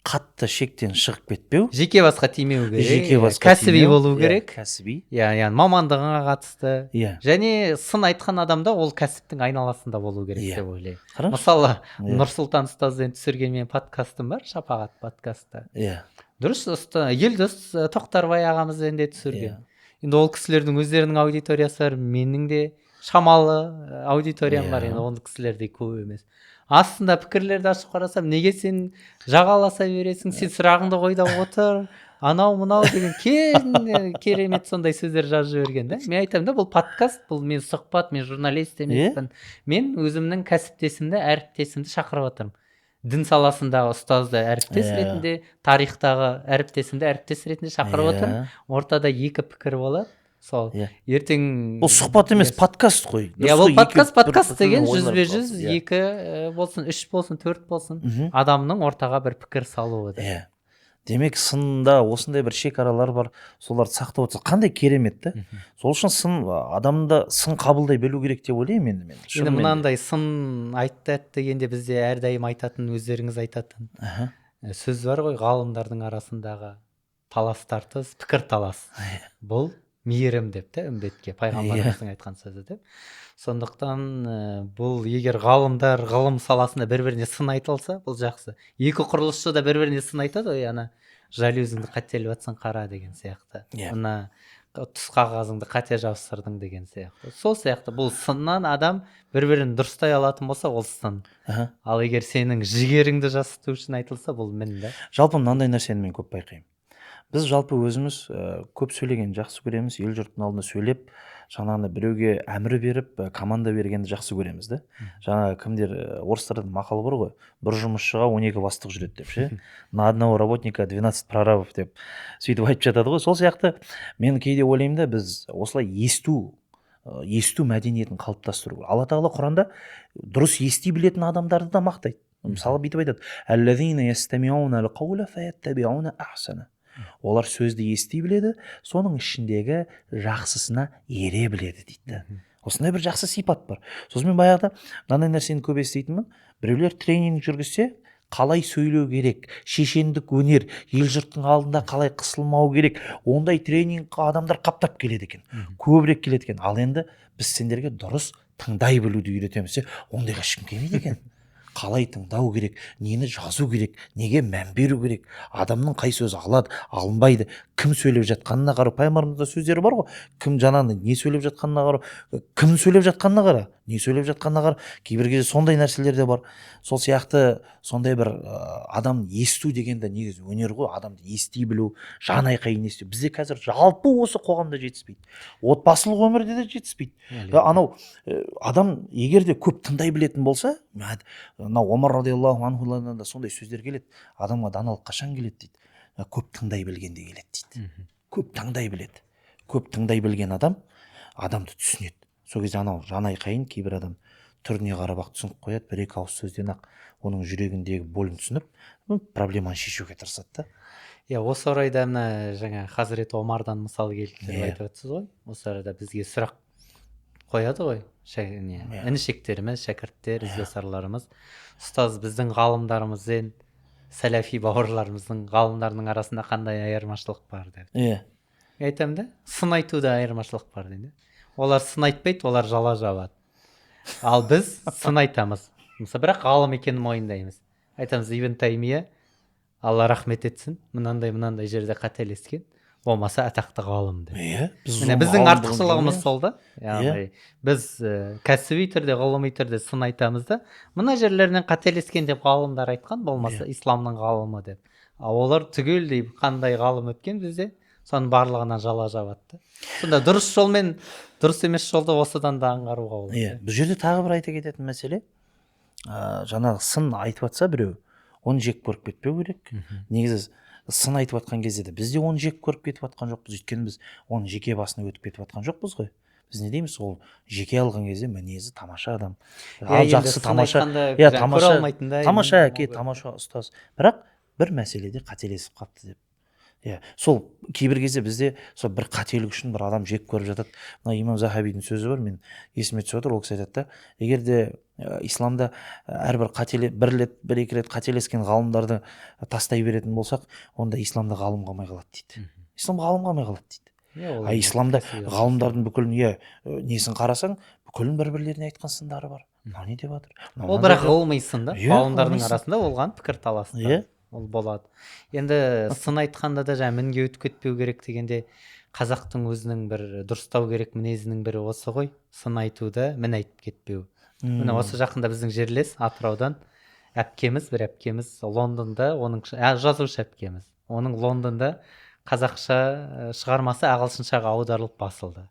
қатты шектен шығып кетпеу. Жеке басқа тимеу керек. Жеке басқа кәсіби тимеу, болу керек. Кәсіби. Иә, яғни мамандығыңа қатысты. Және сын айтқан адамда ол кәсіптің айналасында болу керек деп ойлаймын. Қараңызшы. Мысалы, Нұрсұлтан ұстазбен түсірген менің подкастым бар, «Шапағат» подкасты. Дұрыс, Елдос Тоқтарбай ағамызбен де түсірген. Енді ол кісілердің өздерінің аудиториясы бар, менің де шамалы аудиториям бар, енді ол кісілердей көп емес. Астында пікірлерді ашып қарасам: «Неге сен жағаласа бересің, сен сұрағыңды қой да отыр», анау мынау деген кең керемет сондай сөздер жазып жіберген да. Мен айтамын да, бұл подкаст, бұл мен сұхбат, мен журналист емеспін. Мен өзімнің кәсіптесімді, әріптесімді шақырып жатырмын. Дін саласындағы ұстазды әріптес ретінде, тарихтағы әріптесімді әріптес ретінде шақырып отырмын. Ортада екі пікір болады. Сол ертең бұл сұхбат емес, подкаст қой. Иә, Дұрыс бұл қой, подкаст, екі подкаст бір деген ойлар жүзбе жүз қалсын, иә. екі болсын, үш болсын, төрт болсын, адамның ортаға бір пікір салуы да. Иә. Демек, сында осындай бір шекаралар бар, соларды сақтап отырса, қандай керемет та. Сол үшін сын, адамда сын қабылдай білу керек деп ойлаймын енді мен. Енді Шынымен де. мынандай сын айтты дегенде, бізде әрдайым айтатын, өздеріңіз айтатын сөз бар ғой: ғалымдардың арасындағы талас тартыс, пікір талас, бұл мейірім деп те, үмбетке пайғамбарымыздың айтқан сөзі деп. Сондықтан бұл егер ғалымдар ғылым саласында бір біріне сын айта алса, бұл жақсы. Екі құрылысшы да бір біріне сын айтады ғой: «Ана жалюзіңді қателеп жатсаң, қара», деген сияқты, «мына түс қағазыңды қате жабыстырдың» деген сияқты. Сол сияқты бұл сыннан адам бір бірін дұрыстай алатын болса, ол сын. Ал егер сенің жігеріңді жасыту үшін айтылса, бұл мін да. Жалпы мынандай нәрсені мен көп байқаймын. Біз жалпы өзіміз көп сөйлегенді жақсы көреміз, ел жұрттың алдында сөйлеп, жаңағыдай біреуге әмір беріп, команда бергенді жақсы көреміз да. Жаңағы кімдер, орыстарда мақал бар ғой, бір жұмысшыға 12 бастық жүреді деп ше, на одного работника 12 прорабов деп сөйтіп айтып жатады ғой. Сол сияқты мен кейде ойлаймын да, біз осылай есту мәдениетін қалыптастыру. Алла тағала Құранда дұрыс ести білетін адамдарды да мақтайды. Мысалы, бүйтіп айтады: «Аллазина ястамиуна ал-қаула фаяттабиуна ахсана». Олар сөзді ести біледі, соның ішіндегі жақсысына ере біледі дейді. Осындай бір жақсы сипат бар. Сосын мен баяғыда мынандай нәрсені көп еститінмін: біреулер тренинг жүргізсе, қалай сөйлеу керек, шешендік өнер, ел жұрттың алдында қалай қысылмау керек, ондай тренингқа адамдар қаптап келеді екен, көбірек келеді екен. Ал енді біз сендерге дұрыс тыңдай білуді үйретеміз, ондайға ешкім келмейді екен. Қалай тыңдау керек, нені жазу керек, неге мән беру керек, адамның қай сөзі алады, алынбайды, кім сөйлеп жатқанына қарау. Пайғамбарымызда сөздері бар ғой, кім жаңағы не сөйлеп жатқанына қарау, кім сөйлеп жатқанына қара, не сөйлеп жатқанына қара. Кейбір кезде сондай нәрселер де бар. Сол сияқты сондай бір адам есту деген де негізі өнер ғой, адамды ести білу, жан айқайын есту. Бізде қазір жалпы осы қоғамда жетіспейді, отбасылық өмірде де жетіспейді. Анау адам егер де көп тыңдай білетін болса, мынау Омар радиаллаху анхудан да сондай сөздер келеді, адамға даналық қашан келеді дейді, көп тыңдай білгенде келеді дейді. Көп тыңдай біледі, көп тыңдай білген адам адамды түсінеді. Сол кезде анау жан айқайын кейбір адам түріне қарап ақ түсініп қояды, бір екі ауыз сөзден ақ оның жүрегіндегі болін түсініп, проблеманы шешуге тырысады да. Иә, осы орайда мына жаңа Хазірет Омардан мысал келтіріп айтып жатсыз ғой. Осы арада бізге сұрақ қояды ғой інішектеріміз, шәкірттер, ізбасарларымыз: ұстаз, біздің ғалымдарымызбен сәләфи бауырларымыздың ғалымдарының арасында қандай айырмашылық бар деп. Мен айтамын да, сын айтуда айырмашылық бар деймін да. Олар сын айтпайды, олар жала жабады. Ал біз сын айтамыз. Мысалы, бірақ ғалым екенін мойындаймыз. Айтамыз, Ибн Таймия, Алла рахмет етсін, мынандай мынандай жерде қателескен, болмаса атақты ғалым деп. Иә, біз міне, оның біздің ғалымдығын артықшылығымыз білмейміз. сол да. Яғни біз кәсіби түрде, ғылыми түрде сын айтамыз да, мына жерлерінен қателескен деп ғалымдар айтқан, болмаса исламның ғалымы деп. Ал олар түгелдей қандай ғалым өткен бізде, соның барлығына жала жабады да. Сонда дұрыс жол мен дұрыс емес жолды осыдан да аңғаруға болады. Иә, бұл жерде тағы бір айта кететін мәселе, жаңағы сын айтып жатса біреу, оны жек көріп кетпеу керек. Негізі сын айтып жатқан кезде де біз де оны жек көріп кетіп жатқан жоқпыз, өйткені біз оның жеке басына өтіп кетіп жатқан жоқпыз ғой. Біз не дейміз, ол жеке алған кезде мінезі тамаша адам, ал жақсы, тамаша, иә, тамаша, тамаша әке, тамаша ұстаз, бірақ бір мәселеде қателесіп қалыпты деп. Иә, сол кейбір кезде бізде сол бір қателік үшін бір адам жек көріп жатады. Мына имам Захабидің сөзі бар, мен есіме түсіп отыр. Ол кісі айтады да, егер де исламда әрбір қателе, бір рет, бір екі рет қателескен ғалымдарды тастай беретін болсақ, онда исламда ғалым қалмай қалады дейді. Ислам ғалым қалмай қалады дейді. Иә, ол а исламда кәсіби ғалымдардың бүкілін, иә, несін қарасаң, бүкілін бір бірлеріне айтқан сындары бар. Мынау не деп жатыр, мынау ол мынандай бірақ деп- ғылыми сын да. Иә, ғалымдардың ғылыми сын. арасында болған пікірталастар ол болады. Енді сын айтқанда да жаңа мінге өтіп кетпеу керек дегенде, қазақтың өзінің бір дұрыстау керек мінезінің бірі осы ғой, сын айтуда мін айтып кетпеу. Міне, осы жақында біздің жерлес Атыраудан әпкеміз, бір әпкеміз Лондонда, оның жазушы әпкеміз, оның Лондонда қазақша шығармасы ағылшыншаға аударылып басылды.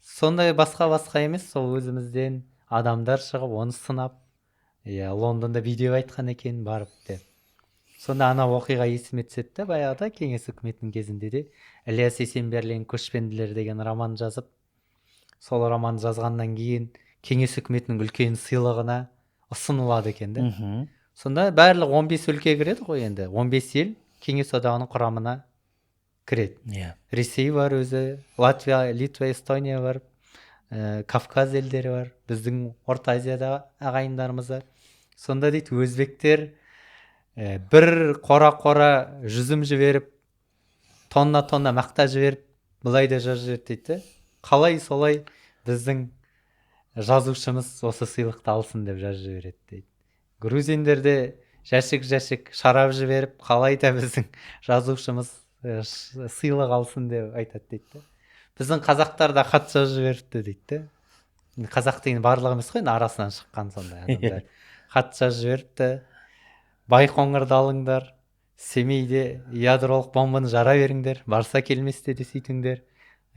Сондай басқа басқа емес, сол өзімізден адамдар шығып оны сынап, иә, Лондонда видео айтқан екен барып деп. Сонда ана оқиға есіме түседі да, баяғыда кеңес үкіметінің кезінде де Ілияс Есенберлин «Көшпенділер» деген роман жазып, сол роман жазғаннан кейін кеңес үкіметінің үлкен сыйлығына ұсынылады екен да. Сонда барлық 15 өлке кіреді ғой, енді 15 ел кеңес одағының құрамына кіреді. Ресей бар өзі, Латвия, Литва, Эстония бар, Кавказ елдері бар, біздің Орта Азияда ағайындарымыз бар. Сонда дейді, өзбектер бір қора қора жүзім жіберіп, тонна тонна мақта жіберіп, былай да жазып жіберді дейді да. Қалай солай біздің жазушымыз осы сыйлықты алсын деп жазып жібереді дейді. Грузиндер де жәшік жәшік шарап жіберіп, қалай да біздің жазушымыз сыйлық алсын деп айтады дейді да. Біздің қазақтар да хат жазып жіберіпті дейді да. Енді қазақ деген барлығы емес қой енді, арасынан шыққан сондай адамдар хат жазып жіберіпті: Байқоңырды алыңдар, Семейде ядролық бомбаны жара беріңдер, барса келместе де сөйтіңдер,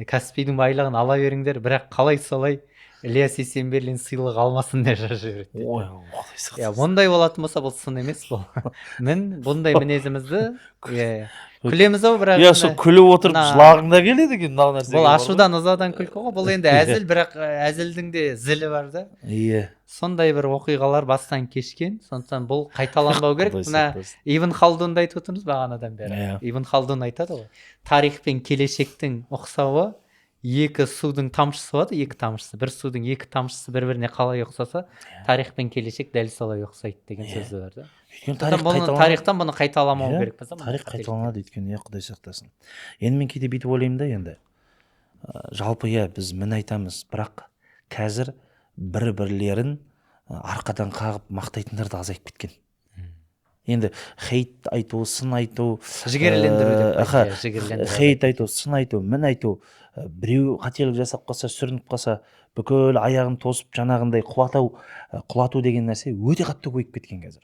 Каспийдің байлығын ала беріңдер, бірақ қалай солай Ілияс Есенберлин сыйлық алмасын деп жазып жібереді дейді. Ой, құдай сақтасын. Иә, ондай болатын болса, бұл сын емес, бұл мін. Бұндай мінезімізді, иә, күлеміз ау, бірақ Иә, сол күліп отырып жылағың да келеді екен мына нәрсеге бұл бар ғой. Ашудан ызадан күлкі ғой бұл енді, әзіл, бірақ әзілдің де зілі бар да. Сондай бір оқиғалар бастан кешкен, сондықтан бұл қайталанбау керек. Құдай Мына сақтасын. Ибн Халдунды айтып отырмыз бағанадан бері. Ибн Халдун айтады ғой, тарих пен келешектің ұқсауы екі судың тамшысы болады, екі тамшысы, бір судың екі тамшысы бір біріне қалай ұқсаса, тарих пен келешек дәл солай ұқсайды деген сөзі бар да. Өйткені тарих Сондықтан бұны қайталанады. Тарихтан бұны қайталамау керекпіз да, Тарих мұндай қайталанады өйткені, иә, құдай сақтасын. Енді мен кейде бүйтіп ойлаймын да, енді жалпы, иә, біз мін айтамыз, бірақ қазір бір бірлерін Арқадан қағып мақтайтындар да азайып кеткен. Енді хейт айту, сын айту, Жігерлендіру деп аха, қойды, иә, жігерлендіру. Хейт айту, сын айту, мін айту, біреу қателік жасап қалса, сүрініп қалса, бүкіл аяғын тосып, жаңағындай құлату деген нәрсе өте қатты көбейіп кеткен қазір.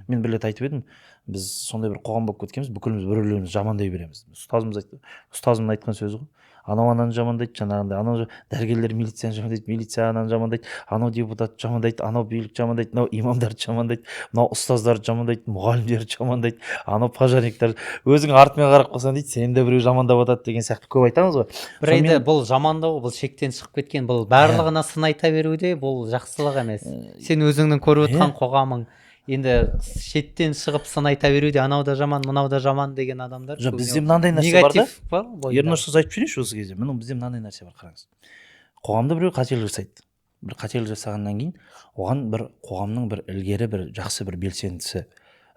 Мен бір рет айтып едім, біз сондай бір қоғам болып кеткенбіз, бүкіліміз бір бірлерімізді жамандай береміз. Ұстазымыз айтты, ұстазымның айтқан сөзі ғой: анау ананы жамандайды, жаңағындай, анау дәрігерлер милицияны жамандайды, милиция ананы жамандайды, анау депутат жамандайды, анау билік жамандайды, мынау имамдарды жамандайды, мынау ұстаздарды жамандайды, мұғалімдерді жамандайды, анау пожарниктер. Өзің артыңа қарап қалсаң дейді, сені де біреу жамандап жатады деген сияқты көп айтамыз ғой. Бір енді бұл жамандау, бұл шектен шығып кеткен, бұл барлығына сын айта беру де, бұл жақсылық емес. Сен өзіңнің көріп отырған қоғамың, енді шеттен шығып сын айта беру де, анау да жаман, мынау да жаман деген адамдар Жоқ, көбіне бізде мынандай нәрсе бар да. Негатив бар бойында. Ернұр ұстаз, айтып жіберейінші осы кезде. Міне, бізде мынандай нәрсе бар, қараңыз. Қоғамда біреу қателік жасайды. Бір қателік жасағаннан кейін оған бір қоғамның бір ілгері, бір жақсы бір белсендісі: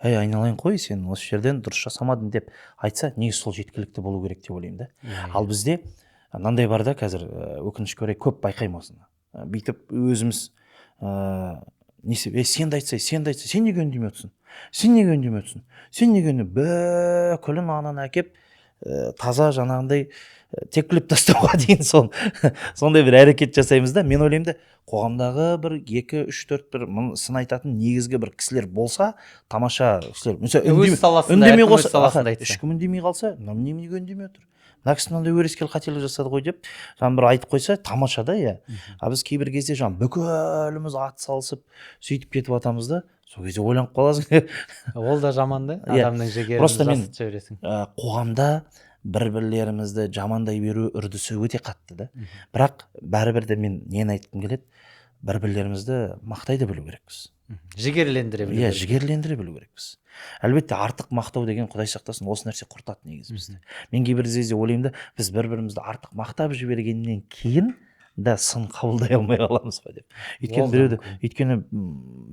«Әй, айналайын, қой, сен осы жерден дұрыс жасамадың», – деп айтса, негізі сол жеткілікті болу керек деп ойлаймын да. Ал бізде мынандай бар да қазір, өкінішке орай, көп байқаймын осыны. Бүйтіп өзіміз несі: «Ей, сен де айтсай, сен де айтсай, сен неге үндемей отырсың, сен неге үндемей отырсың, сен неге үндемей?» Бүкілін ананы әкеп, таза жаңағындай, тепкілеп тастауға дейін сондай бір әрекет жасаймыз да. Мен ойлаймын да, қоғамдағы бір екі, үш, төрт бір сын айтатын негізгі бір кісілер болса, тамаша кісілер, мысалы, Өз саласында, үндемей әркім өз қалса, саласында аха, айтса. Ешкім үндемей қалса, мынау неменеге үндемей отыр, мына кісі мынандай өрескел қателік жасады ғой деп жаңағы бір айтып қойса, тамаша да, иә. А біз кейбір кезде жаңағы бүкіліміз ат салысып, сөйтіп кетіп жатамыз да, сол кезде ойланып қаласың. Ол да жаман да. Иә. Адамның жігерін Просто мен жасытып жібересің. Қоғамда бір бірлерімізді жамандай беру үрдісі өте қатты да. Бірақ бәрібір де мен нені айтқым келеді: бір бірлерімізді мақтай да білу керекпіз. Жігерлендіре білу Иә, керек. жігерлендіре білу керекпіз. Әлбетте, артық мақтау деген, құдай сақтасын, осы нәрсе құртады негізі бізді. Мен кейбір кезде ойлаймын да, біз бір бірімізді артық мақтап жібергеннен кейін да сын қабылдай алмай қаламыз ба деп. Өйткені Ол да біреуді мүмкін. Өйткені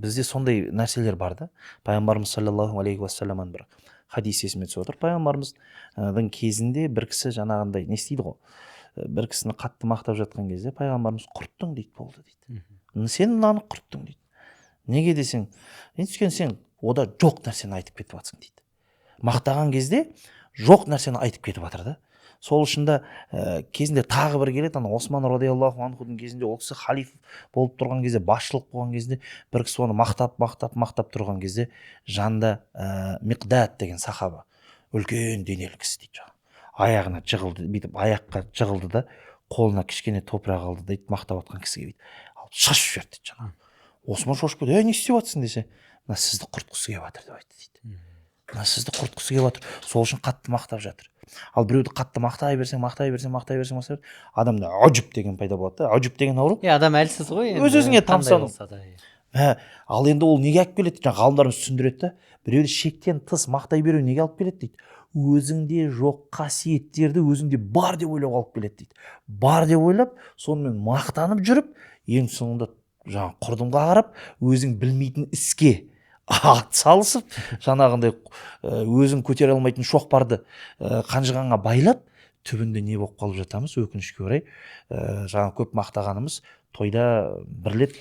бізде сондай нәрселер бар да. Пайғамбарымыз саллаллаху алейхи уассаламның бір хадис есіме түсіп отыр. Пайғамбарымыздың кезінде бір кісі жаңағындай не істейді ғой, бір кісіні қатты мақтап жатқан кезде пайғамбарымыз: «Құрттың», – дейді, «болды», – дейді. «Сен мынаны құрттың», – дейді. «Неге?» десең, «Өйткені сен ода жоқ нәрсені айтып кетіп жатсың», – дейді. Мақтаған кезде жоқ нәрсені айтып кетіп жатыр да. Сол үшін де кезінде тағы бір келеді, ана Осман радиаллаху анхудың кезінде, ол кісі халиф болып тұрған кезде, басшылық болған кезде, бір кісі оны мақтап, мақтап, мақтап тұрған кезде, жанында Миқдад деген сахаба, үлкен денелі кісі дейді, жаңағы аяғына жығылды, бүйтіп аяққа жығылды да, қолына кішкене топырақ алды дейді, мақтап жатқан кісіге бүйтіп алып шашып жіберді дейді. Жаңағы Осман шошып кетті: «Ей, не істеп жатырсың?» – десе, «Мына сізді құртқысы келіп жатыр», – деп айтты дейді. «Мына сізді құртқысы келіп жатыр, сол үшін қатты мақтап жатыр». Ал біреуді қатты мақтай берсең, мақтай берсең, мақтай берсең, мақтай берсең, адамда үжб деген пайда болады да. Үжб деген ауру. Иә, адам әлсіз ғой енді. Өз-өзіңе қандай тамсану. Болса да, иә. Мә, ал енді ол неге алып келеді? Жаңағы ғалымдарымыз түсіндіреді да, біреуді шектен тыс мақтай беру неге алып келеді дейді? Өзіңде жоқ қасиеттерді өзіңде бар деп ойлауға алып келеді дейді. Бар деп ойлап, сонымен мақтанып жүріп, ең соңында жаңағы құрдымға қарап, өзің білмейтін іске ат салысып, жаңағындай, өзің көтере алмайтын шоқпарды қанжығаңа байлап, түбінде не болып қалып жатамыз? Өкінішке орай, жаңағы көп мақтағанымыз тойда бір рет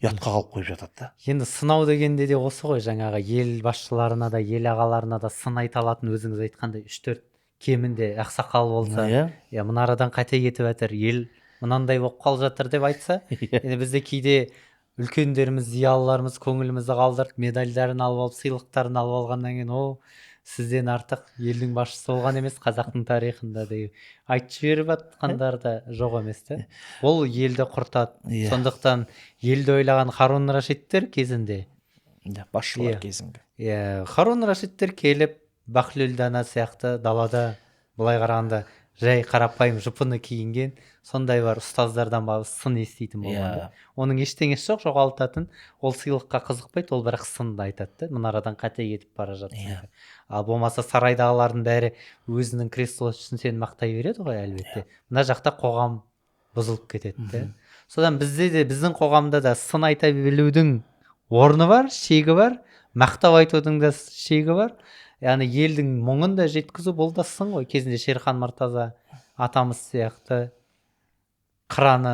ұятқа қалып қойып жатады да. Енді сынау дегенде де осы ғой, жаңағы ел басшыларына да, ел ағаларына да сын айта алатын, өзіңіз айтқандай, үш төрт кемінде ақсақал болса, иә, мына арадан қате кетіп жатыр, ел мынандай болып қалып жатыр деп айтса. Енді бізде кейде үлкендеріміз, зиялыларымыз көңілімізді қалдырып, медальдарын алып алып, сыйлықтарын алып алғаннан кейін: «О, сізден артық елдің басшысы болған емес қазақтың тарихында», – деп айтып жіберіп жатқандар да жоқ емес та. Ол елді құртады. Сондықтан елді ойлаған Харун Рашидтер кезінде Иә, басшылар кезінгі. Иә, Харун Рашидтер келіп, Бахлүл дана сияқты далада, былай қарағанда, жай қарапайым жұпыны киінген сондай бар ұстаздардан барып сын еститін болған да. Оның ештеңесі жоқ жоғалтатын, ол сыйлыққа қызықпайды, ол бірақ сынды айтады да: мына арадан қате кетіп бара жатсың. Ал болмаса сарайдағылардың бәрі өзінің креслосы үшін сені мақтай береді ғой, әлбетте. Мына жақта қоғам бұзылып кетеді да. Содан бізде де, біздің қоғамда да сын айта білудің орны бар, шегі бар, мақтау айтудың да шегі бар. Яғни елдің мұңын да жеткізу, бұл да сын ғой. Кезінде Шерхан Мұртаза атамыз сияқты. Қыраны,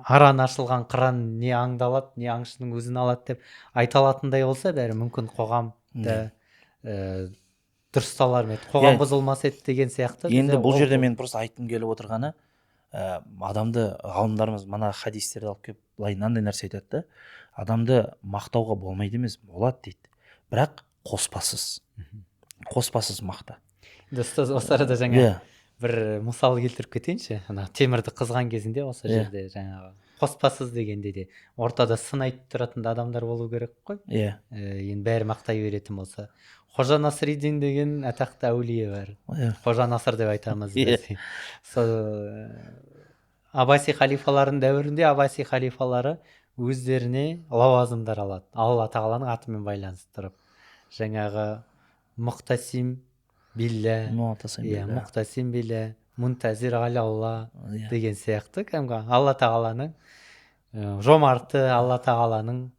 араны ашылған қыран не аңды алады, не аңшының өзін алады деп айта алатындай болса, бәрі мүмкін қоғамда дұрысталар ма еді, қоғам бұзылмас еді деген сияқты. Енді бұл жерде мен просто айтқым келіп отырғаны, адамды ғалымдарымыз мына хадистерді алып келіп былай мынандай нәрсе айтады да, адамды мақтауға болмайды емес, болады дейді, бірақ қоспасыз, қоспасыз мақта. Ұстаз, осы арада жаңа бір мысал келтіріп кетейінші. Ана темірді қызған кезінде осы жерде жаңағы қоспасыз дегенде де ортада сын айтып тұратын да адамдар болу керек қой. Енді бәрі мақтай беретін болса. Қожа Насреддин деген атақты әулие бар. Қожа Насыр деп айтамыз біз. Сол Аббаси халифаларының дәуірінде Аббаси халифалары өздеріне лауазымдар алады. Алла тағаланың атымен байланыстырып. Жаңағы Мұқтасим билля, иә, Мұқтасим билля, Мунтазир алла деген сияқты, кәдімгі Алла тағаланың жомарты, Алла тағаланың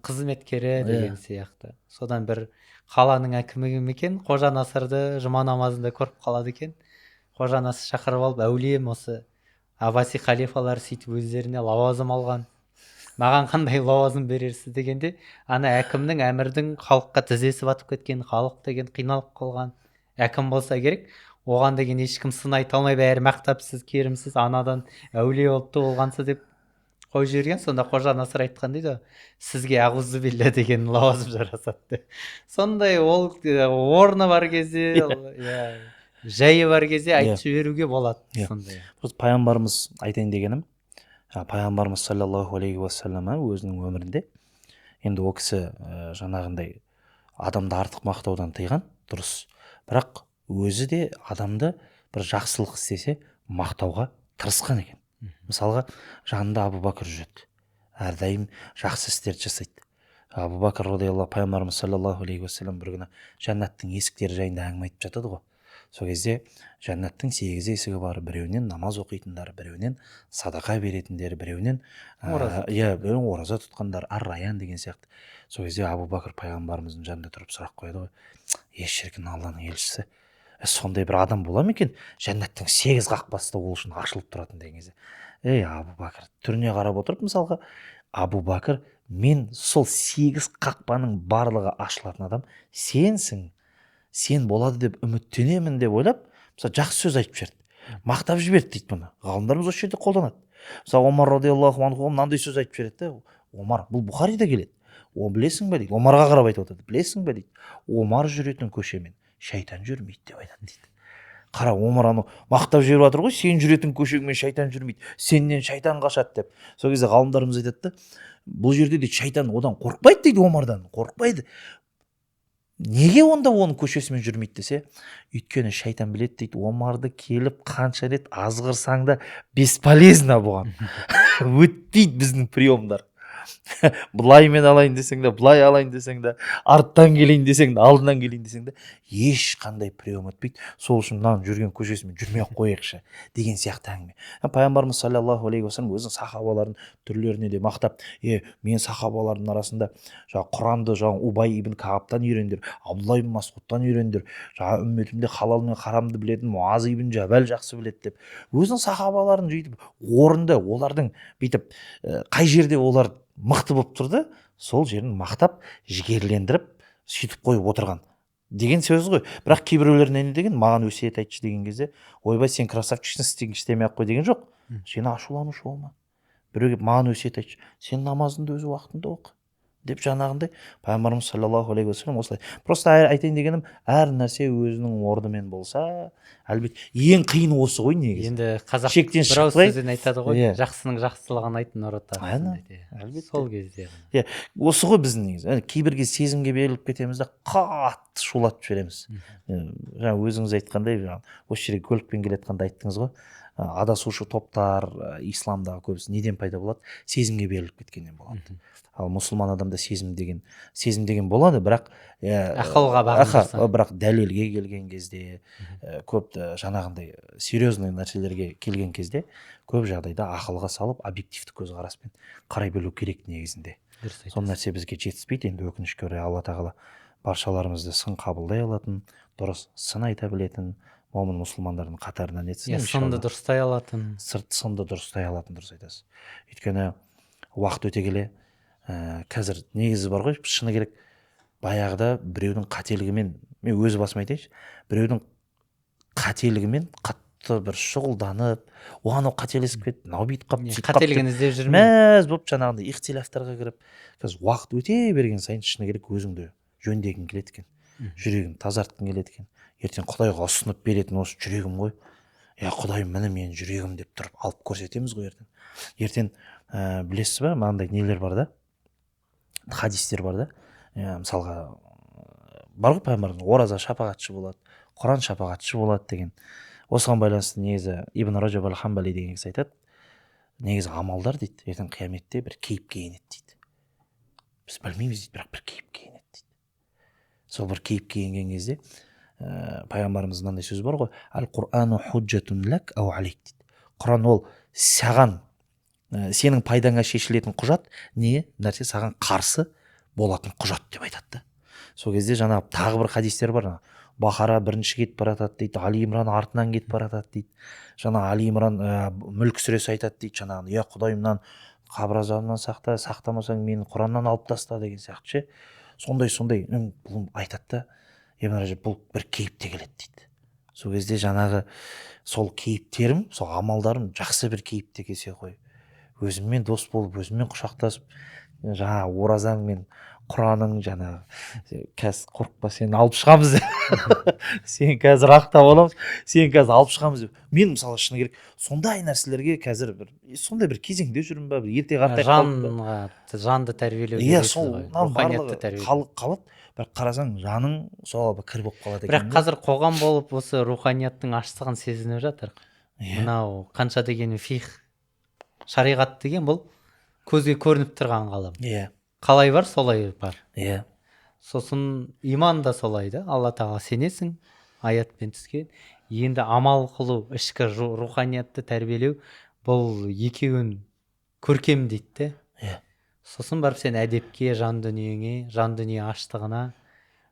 қызметкері деген сияқты. Содан бір қаланың әкімі кім екен, Қожа Насырды жұма намазында көріп қалады екен. Қожа Насыр шақырып алып, әулием, осы Аббаси халифалар сөйтіп өздеріне лауазым алған, маған қандай лауазым берерсіз дегенде, ана әкімнің, әмірдің халыққа тізесі батып кеткен, халық деген қиналып қалған әкім болса керек, оған деген ешкім сын айта алмай, бәрі мақтап, сіз керімсіз, анадан әулие болып туылғансыз деп қойып жіберген. Сонда Қожа Насыр айтқан дейді, сізге ағузу билля деген лауазым жарасады деп. Сондай ол орны бар кезде, иә, жайы бар кезде айтып жіберуге болады. Сондай. Просто пайғамбарымыз, айтайын дегенім, пайғамбарымыз саллаллаху алейхи уассалам өзінің өмірінде енді ол кісі жаңағындай адамды артық мақтаудан тыйған, дұрыс, бірақ өзі де адамды бір жақсылық істесе мақтауға тырысқан екен. Мысалға, жанында Абу Бәкір жүреді, әрдайым жақсы істерді жасайды. Абу Бәкір радиаллаху, пайғамбарымыз саллаллаху алейхи уассалам бір күні жәннаттың есіктері жайында әңгіме айтып жатады ғой. Сол кезде жәннаттың 8 есігі бар, біреуінен намаз оқитындар, біреуінен садақа беретіндер, біреуінен иә, біреуінен ораза тұтқандар, ар-раян деген сияқты. Сол кезде Абу Бәкір пайғамбарымыздың жанында тұрып сұрақ қояды ғой: е шіркін, Алланың елшісі, сондай бір адам бола ма екен, жәннаттың 8 қақпасы да ол үшін ашылып тұратын деген кезде, ей Абу Бәкір түріне қарап отырып, мысалға, Абу Бәкір, мен сол 8 қақпаның барлығы ашылатын адам сенсің, сен болады деп үміттенемін деп ойлап, мысалы, жақсы сөз айтып жіберді, мақтап жіберді дейді. Бұны ғалымдарымыз осы жерде қолданады. Мысалы, Омар радиаллаху анху мынандай сөз айтып жібереді да, Омар, бұл Бұхарида келеді, о білесің бе дейді, Омарға қарап айтып отырды, білесің бе дейді, Омар жүретін көшемен шайтан жүрмейді деп айтады дейді. Қара, Омар анау мақтап жіберіп жатыр ғой, сен жүретін көшеңмен шайтан жүрмейді, сенен шайтан қашады деп. Сол кезде ғалымдарымыз айтады да, бұл жерде дейді шайтан одан қорықпайды дейді, Омардан қорықпайды. Неге онда оның көшесімен жүрмейді десе, өйткені шайтан біледі дейді, Омарды келіп қанша рет азғырсаң да бесполезно, бұған өтпейді біздің приемдар. Былай мен алайын десең де, былай алайын десең де, арттан келейін десең де, алдынан келейін десең де, ешқандай прием өтпейді. Сол үшін мынаның жүрген көшесімен жүрмей ақ қояйықшы деген сияқты әңгіме. Пайғамбарымыз саллаллаху алейхи уассалам өзінің сахабаларын түрлеріне де мақтап, мен сахабалардың арасында жаңағы Құранды жаңағы Убай ибн Каабтан үйрендер, Абдулла ибн Масғудтан үйрендер, жаңағы үмметімде халал мен харамды білетін Муаз ибн Жабал жақсы біледі деп, өзінің сахабаларын бүйтіп орынды, олардың бүйтіп қай жерде олар мықты болып тұрды, сол жерін мақтап, жігерлендіріп, сөйтіп қойып отырған деген сөз ғой. Бірақ кейбіреулер не деген, маған өсиет айтшы деген кезде, ойбай, сен красавчиксің, істеген істемей ақ қой деген жоқ, сен ашуланушы болма. Біреу келіп маған өсиет айтшы, сен намазыңды өз уақытында оқы деп, жаңағындай пайғамбарымыз саллаллаху алейхи уассалам осылай. Просто айтайын дегенім, әр нәрсе өзінің орнымен болса, әлбетте, ең қиыны осы ғой негізі. Енді қазақ шектен бір ауыз шықпай сөзбен айтады ғой, Иә. жақсының жақсылығын айт, нұр отарсың Әне, дейді, иә. Әлбетте. Сол кезде ғана. Иә, осы ғой біздің негізі. Әне, кейбір кезде сезімге беріліп кетеміз да, қатты шулатып жібереміз. Жаңа өзіңіз айтқандай, жаңа осы жерге көлікпен келе жатқанда айттыңыз ғой, адасушы топтар, исламдағы көбісі неден пайда болады? Сезімге беріліп кеткеннен болады. Ал мұсылман адамда сезім деген болады, бірақ Ақылға бағындырсаң. Бірақ дәлелге келген кезде, көп жаңағындай серьезный нәрселерге келген кезде, көп жағдайда ақылға салып, объективті көзқараспен қарай білу керек негізінде. Дұрыс Сол айтасыз. нәрсе бізге жетіспейді енді, өкінішке орай. Алла тағала баршаларымызды сын қабылдай алатын, дұрыс сын айта білетін Момын мұсылмандардың қатарынан етсін. Иә, сынды дұрыстай алатын. Сынды дұрыстай алатын, дұрыс айтасыз. Өйткені уақыт өте келе, қазір негізі бар ғой, шыны керек, баяғыда біреудің қателігімен, мен өз басым айтайыншы, біреудің қателігімен қатты бір шұғылданып, оған ол қателесіп кетті, мынау бүйтіп қалыпты, сөйтіп қалыпты, қателігін іздеп жүрмей мәз болып жаңағындай ихтилафтарға кіріп, қазір уақыт өте берген сайын шыны керек өзіңді жөндегің келеді екен, жүрегіңді тазартқың келеді екен. Ертең Құдайға ұсынып беретін осы жүрегім ғой. Я Құдай, міне менің жүрегім деп тұрып алып көрсетеміз ғой ертең. Ертең білесіз ба, мынандай нелер бар да, хадистер бар да, мысалға бар ғой, пайғамбарымыз ораза шапағатшы болады, Құран шапағатшы болады деген. Осыған байланысты негізі Ибн Ражаб әл Хамбали деген кісі айтады, негізі амалдар дейді, ертең қияметте бір кейіпке енеді дейді. Біз білмейміз дейді, бірақ бір кейіпке енеді дейді. Сол бір кейіпке енген кезде пайғамбарымыздың мынандай сөзі бар ғой, әл Құрану худжатун лак ау алейк дейді. Құран ол саған, сенің пайдаңа шешілетін құжат, не нәрсе саған қарсы болатын құжат деп айтады да. Сол кезде жаңағы тағы бір хадистер бар, Бақара бірінші кетіп бара жатады дейді, Али Имран артынан кетіп бара жатады дейді. Жаңа Али Имран Мүлк сүресі айтады дейді, жаңағы, я Құдай, мынаны қабір азабынан сақта, сақтамасаң мені Құраннан алып таста деген сияқты ше. Сондай сондай бұл айтады да, Ибн Ражаб, бұл бір кейіпте келеді дейді. Сол кезде жаңағы сол кейіптерім, сол амалдарым жақсы бір кейіпте келсе ғой, өзіммен дос болып, өзіммен құшақтасып, жаңағы оразаң мен Құраның, жаңағы қазір қорықпа, сені алып шығамыз деп, сені қазір ақтап аламыз, сені қазір алып шығамыз деп. Мен мысалы шыны керек сондай нәрселерге қазір бір сондай бір кезеңде жүрмін ба, бір ерте қартайып қалдым ба? Жанға, жанды тәрбиелеу иә, керексіз сол ғой, мынаның руханиятты барлығы тәрбиелеу. Халық қалады, бірақ қарасаң жаның сол бір кір болып қалады екен. Бірақ қазір қоғам болып осы руханияттың аштығын сезініп жатыр. Мынау қанша дегенмен фих, шариғат деген бұл көзге көрініп тұрған ғалам. Қалай бар, солай бар. Сосын иман да солай да, Алла тағала сенесің, аятпен түскен. Енді амал қылу, ішкі руханиятты тәрбиелеу, бұл екеуін көркем дейді де. Сосын барып сен әдепке, жан дүниеңе, жан дүние аштығына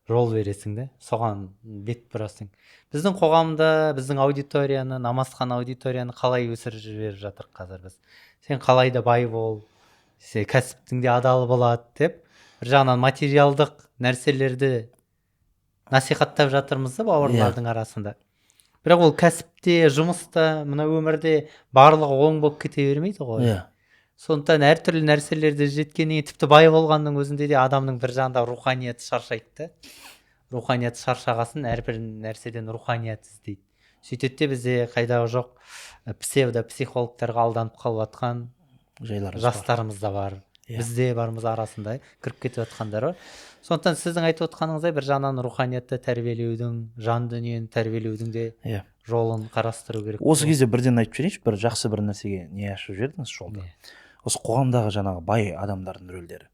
жол бересің де, соған бет бұрасың. Біздің қоғамда, біздің аудиторияны, намазхан аудиторияны қалай өсіріп жіберіп жатыр қазір біз. Сен қалай да бай бол, сен кәсіптің де адалы болады деп, бір жағынан материалдық нәрселерді насихаттап жатырмыз да бауырлардың арасында. Бірақ ол кәсіпте, жұмыста, мына өмірде барлығы оң болып кете бермейді ғой. Сондықтан әртүрлі нәрселерді жеткеннен кейін, тіпті бай болғанның өзінде де адамның бір жағында руханияты шаршайды да. Руханияты шаршағасын әрбір нәрседен руханият іздейді. Сөйтеді де бізде қайдағы жоқ псевдо психологтарға алданып қалып жатқан жайларымыз бар. Жастарымыз да бар. Бізде бармыз арасында кіріп кетіп жатқандар бар. Сондықтан сіздің айтып отқаныңыздай бір жағынан руханиятты тәрбиелеудің, жан дүниені тәрбиелеудің де жолын қарастыру керек. Осы кезде бірден айтып жіберейінші, бір жақсы бір нәрсеге не ашып жібердіңіз жолды. Осы қоғамдағы жаңағы бай адамдардың рөлдері.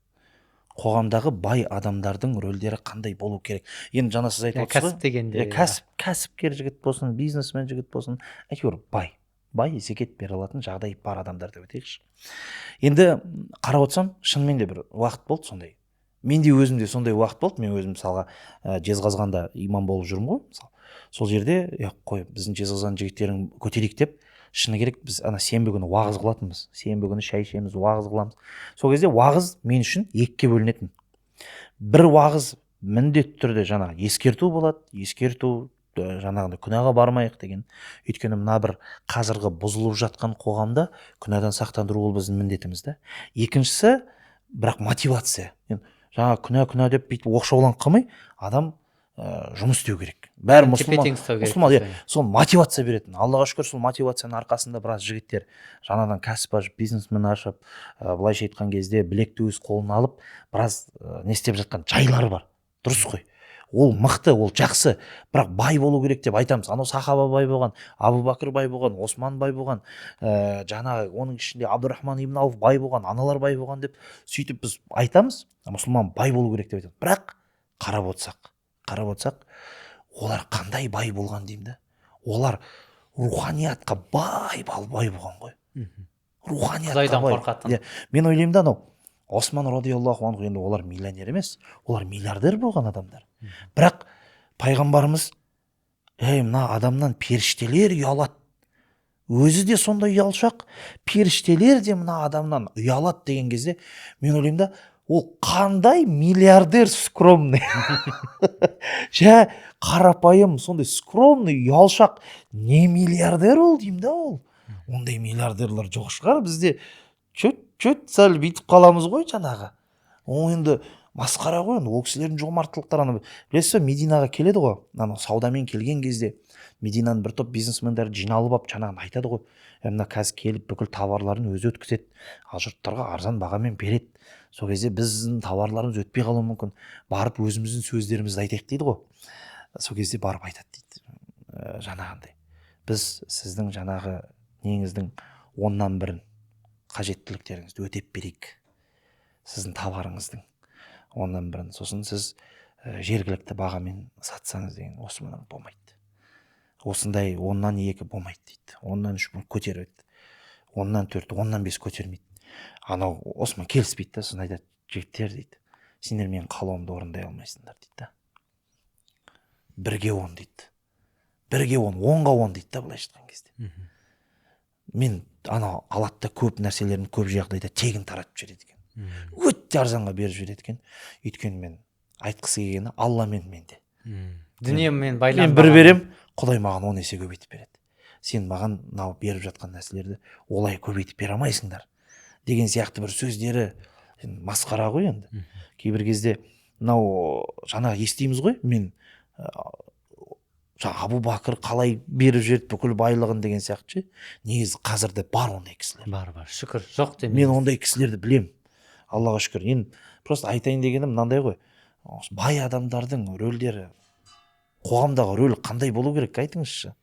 Қоғамдағы бай адамдардың рөлдері қандай болу керек? Енді жаңа сіз айтып отырсыз ғой. Кәсіп дегенде. Иә, кәсіпкер жігіт болсын, бизнесмен жігіт болсын, әйтеуір бай. Бай зекет бере алатын жағдай бар адамдар деп айтайықшы. Енді қарап отырсам, шынымен де бір уақыт болды сондай. Менде өзімде сондай уақыт болды. Мен өзім мысалға, Жезқазғанда имам болып жүрмін ғой, мысалы. Сол жерде, қой, біздің Жезқазған жігіттерін көтерейік деп, шыны керек, біз ана сенбі күні уағыз қылатынбыз. Сенбі күні шай ішеміз, уағыз қыламыз. Сол кезде уағыз мен үшін екіге бөлінетін. Бір уағыз міндетті түрде жаңағы ескерту болады, ескерту, жаңағындай күнәға бармайық деген. Өйткені мына бір қазіргі бұзылып жатқан қоғамда күнәдан сақтандыру ол біздің міндетіміз да. Екіншісі, бірақ мотивация. Енді жаңа күнә, күнә деп бүйтіп оқшауланып қалмай, адам, жұмыс істеу керек. Бәрі мұсылман, Тепе-тең ұстау керек мұсылман, иә, дейсіз ғой. сол мотивация беретін. Аллаға шүкір, сол мотивацияның арқасында біраз жігіттер жаңадан кәсіп ашып, бизнесмен ашып, былайша айтқан кезде білекті өз қолына алып, біраз, не істеп жатқан жайлары бар. Дұрыс қой. Ол мықты, ол жақсы. Бірақ бай болу керек деп айтамыз. Анау сахаба бай болған, Абу Бәкір бай болған, Осман бай болған, жаңағы оның ішінде Абдурахман ибн Ауф бай болған, аналар бай болған деп сөйтіп біз айтамыз, мұсылман бай болу керек деп айтамыз. Бірақ қарап отырсақ, олар қандай бай болған деймін да. Олар руханиятқа бай, бай болған ғой. Руханиятқа Құдайдан бай. қорқатын. Иә. Мен ойлаймын да, анау Осман радиаллаху анху, енді олар миллионер емес, олар миллиардер болған адамдар. Бірақ пайғамбарымыз Ей, мына адамнан періштелер ұялады, өзі де сондай ұялшақ, періштелер де мына адамнан ұялады деген кезде мен ойлаймын да, ол қандай миллиардер скромный, жә, қарапайым, сондай скромный, ұялшақ не миллиардер ол деймін да. Ол ондай миллиардерлер жоқ шығар бізде, чуть чуть сәл бүйтіп қаламыз ғой жаңағы. Ол енді масқара ғой енді, ол кісілердің жомарттылықтары. Ана білесіз бе, Мединаға келеді ғой, анау саудамен келген кезде Мединаның бір топ бизнесмендері жиналып алып, жаңағыны айтады ғой: «Мына қазір келіп бүкіл товарларын өзі өткізеді, ал жұрттарға арзан бағамен береді, сол кезде біздің товарларымыз өтпей қалуы мүмкін, барып өзіміздің сөздерімізді айтайық», — дейді ғой. Сол кезде барып айтады дейді, жаңағындай: «Біз сіздің жаңағы неңіздің оннан бірін, қажеттіліктеріңізді өтеп берейік, сіздің товарыңыздың оннан бірін, сосын сіз жергілікті бағамен сатсаңыз» деген. Осы мына болмайды, осындай 2/10 болмайды дейді, 3/10 көтереді, 4/10, 5/10 көтермейді. Анау осымен келіспейді да, сосын айтады: «Жігіттер, — дейді, — сендер менің қалауымды орындай алмайсыңдар», — дейді да. 1:10 дейді, 1:10, 10-ға 10 дейді да, былайша айтқан кезде. Мен анау алады да, көп нәрселерін көп жағдайда тегін таратып жібереді екен, өте арзанға беріп жібереді екен. Өйткені мен айтқысы келгені: Алламен менде Дүниемен мен байланбаған. бір берем, Құдай маған 10 есе көбейтіп береді. Сен маған мынау беріп жатқан нәрселерді олай көбейтіп бере алмайсыңдар деген сияқты бір сөздері. Енді масқара ғой енді. Кейбір кезде мынау жаңағы естиміз ғой, мен жаңа Абу Бәкір қалай беріп жіберді бүкіл байлығын деген сияқты ше. Негізі қазір де бар ондай кісілер. Бар, бар, шүкір, жоқ демейміз. Мен ондай кісілерді білем, Аллаға шүкір. Енді просто айтайын дегенім мынандай ғой: осы бай адамдардың рөлдері, қоғамдағы рөлі қандай болу керек, айтыңызшы?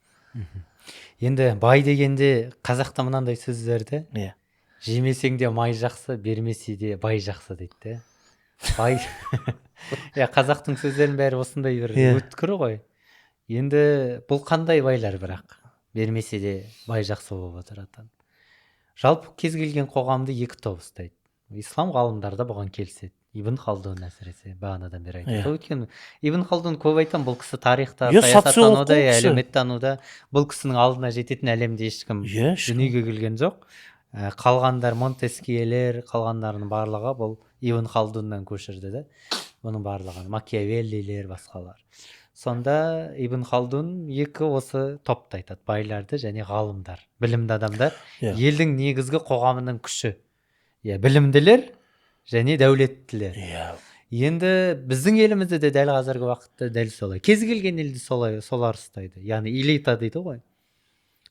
Енді бай дегенде қазақта мынандай сөз бар да: «Жемесең де май жақсы, бермесе де бай жақсы», — дейді да бай. Иә, қазақтың сөздерінің бәрі осындай бір өткір ғой. Енді бұл қандай байлар, бірақ бермесе де бай жақсы болып отыратын? Жалпы кез келген қоғамды екі топ ұстайды. Ислам ғалымдары да бұған келіседі, Ибн Халдун әсіресе, бағанадан бері айтып. Өйткені Ибн Халдун көп айтамын, бұл кісі тарихта, Социолог саясаттануда, қой ол кісі. Әлеуметтануда бұл кісінің алдына жететін әлемде ешкім Иә, ешкім. дүниеге келген жоқ. Қалғандар Монтескиелер, қалғандарының барлығы бұл Ибн Халдуннан көшірді да бұның барлығын, Макиавеллилер, басқалар. Сонда Ибн Халдун екі осы топты айтады: байларды және ғалымдар, білімді адамдар. Елдің негізгі қоғамының күші, иә, білімділер және дәулеттілер. Енді біздің елімізде де дәл қазіргі уақытта дәл солай, кез келген елде солай, солар ұстайды, яғни элита дейді ғой.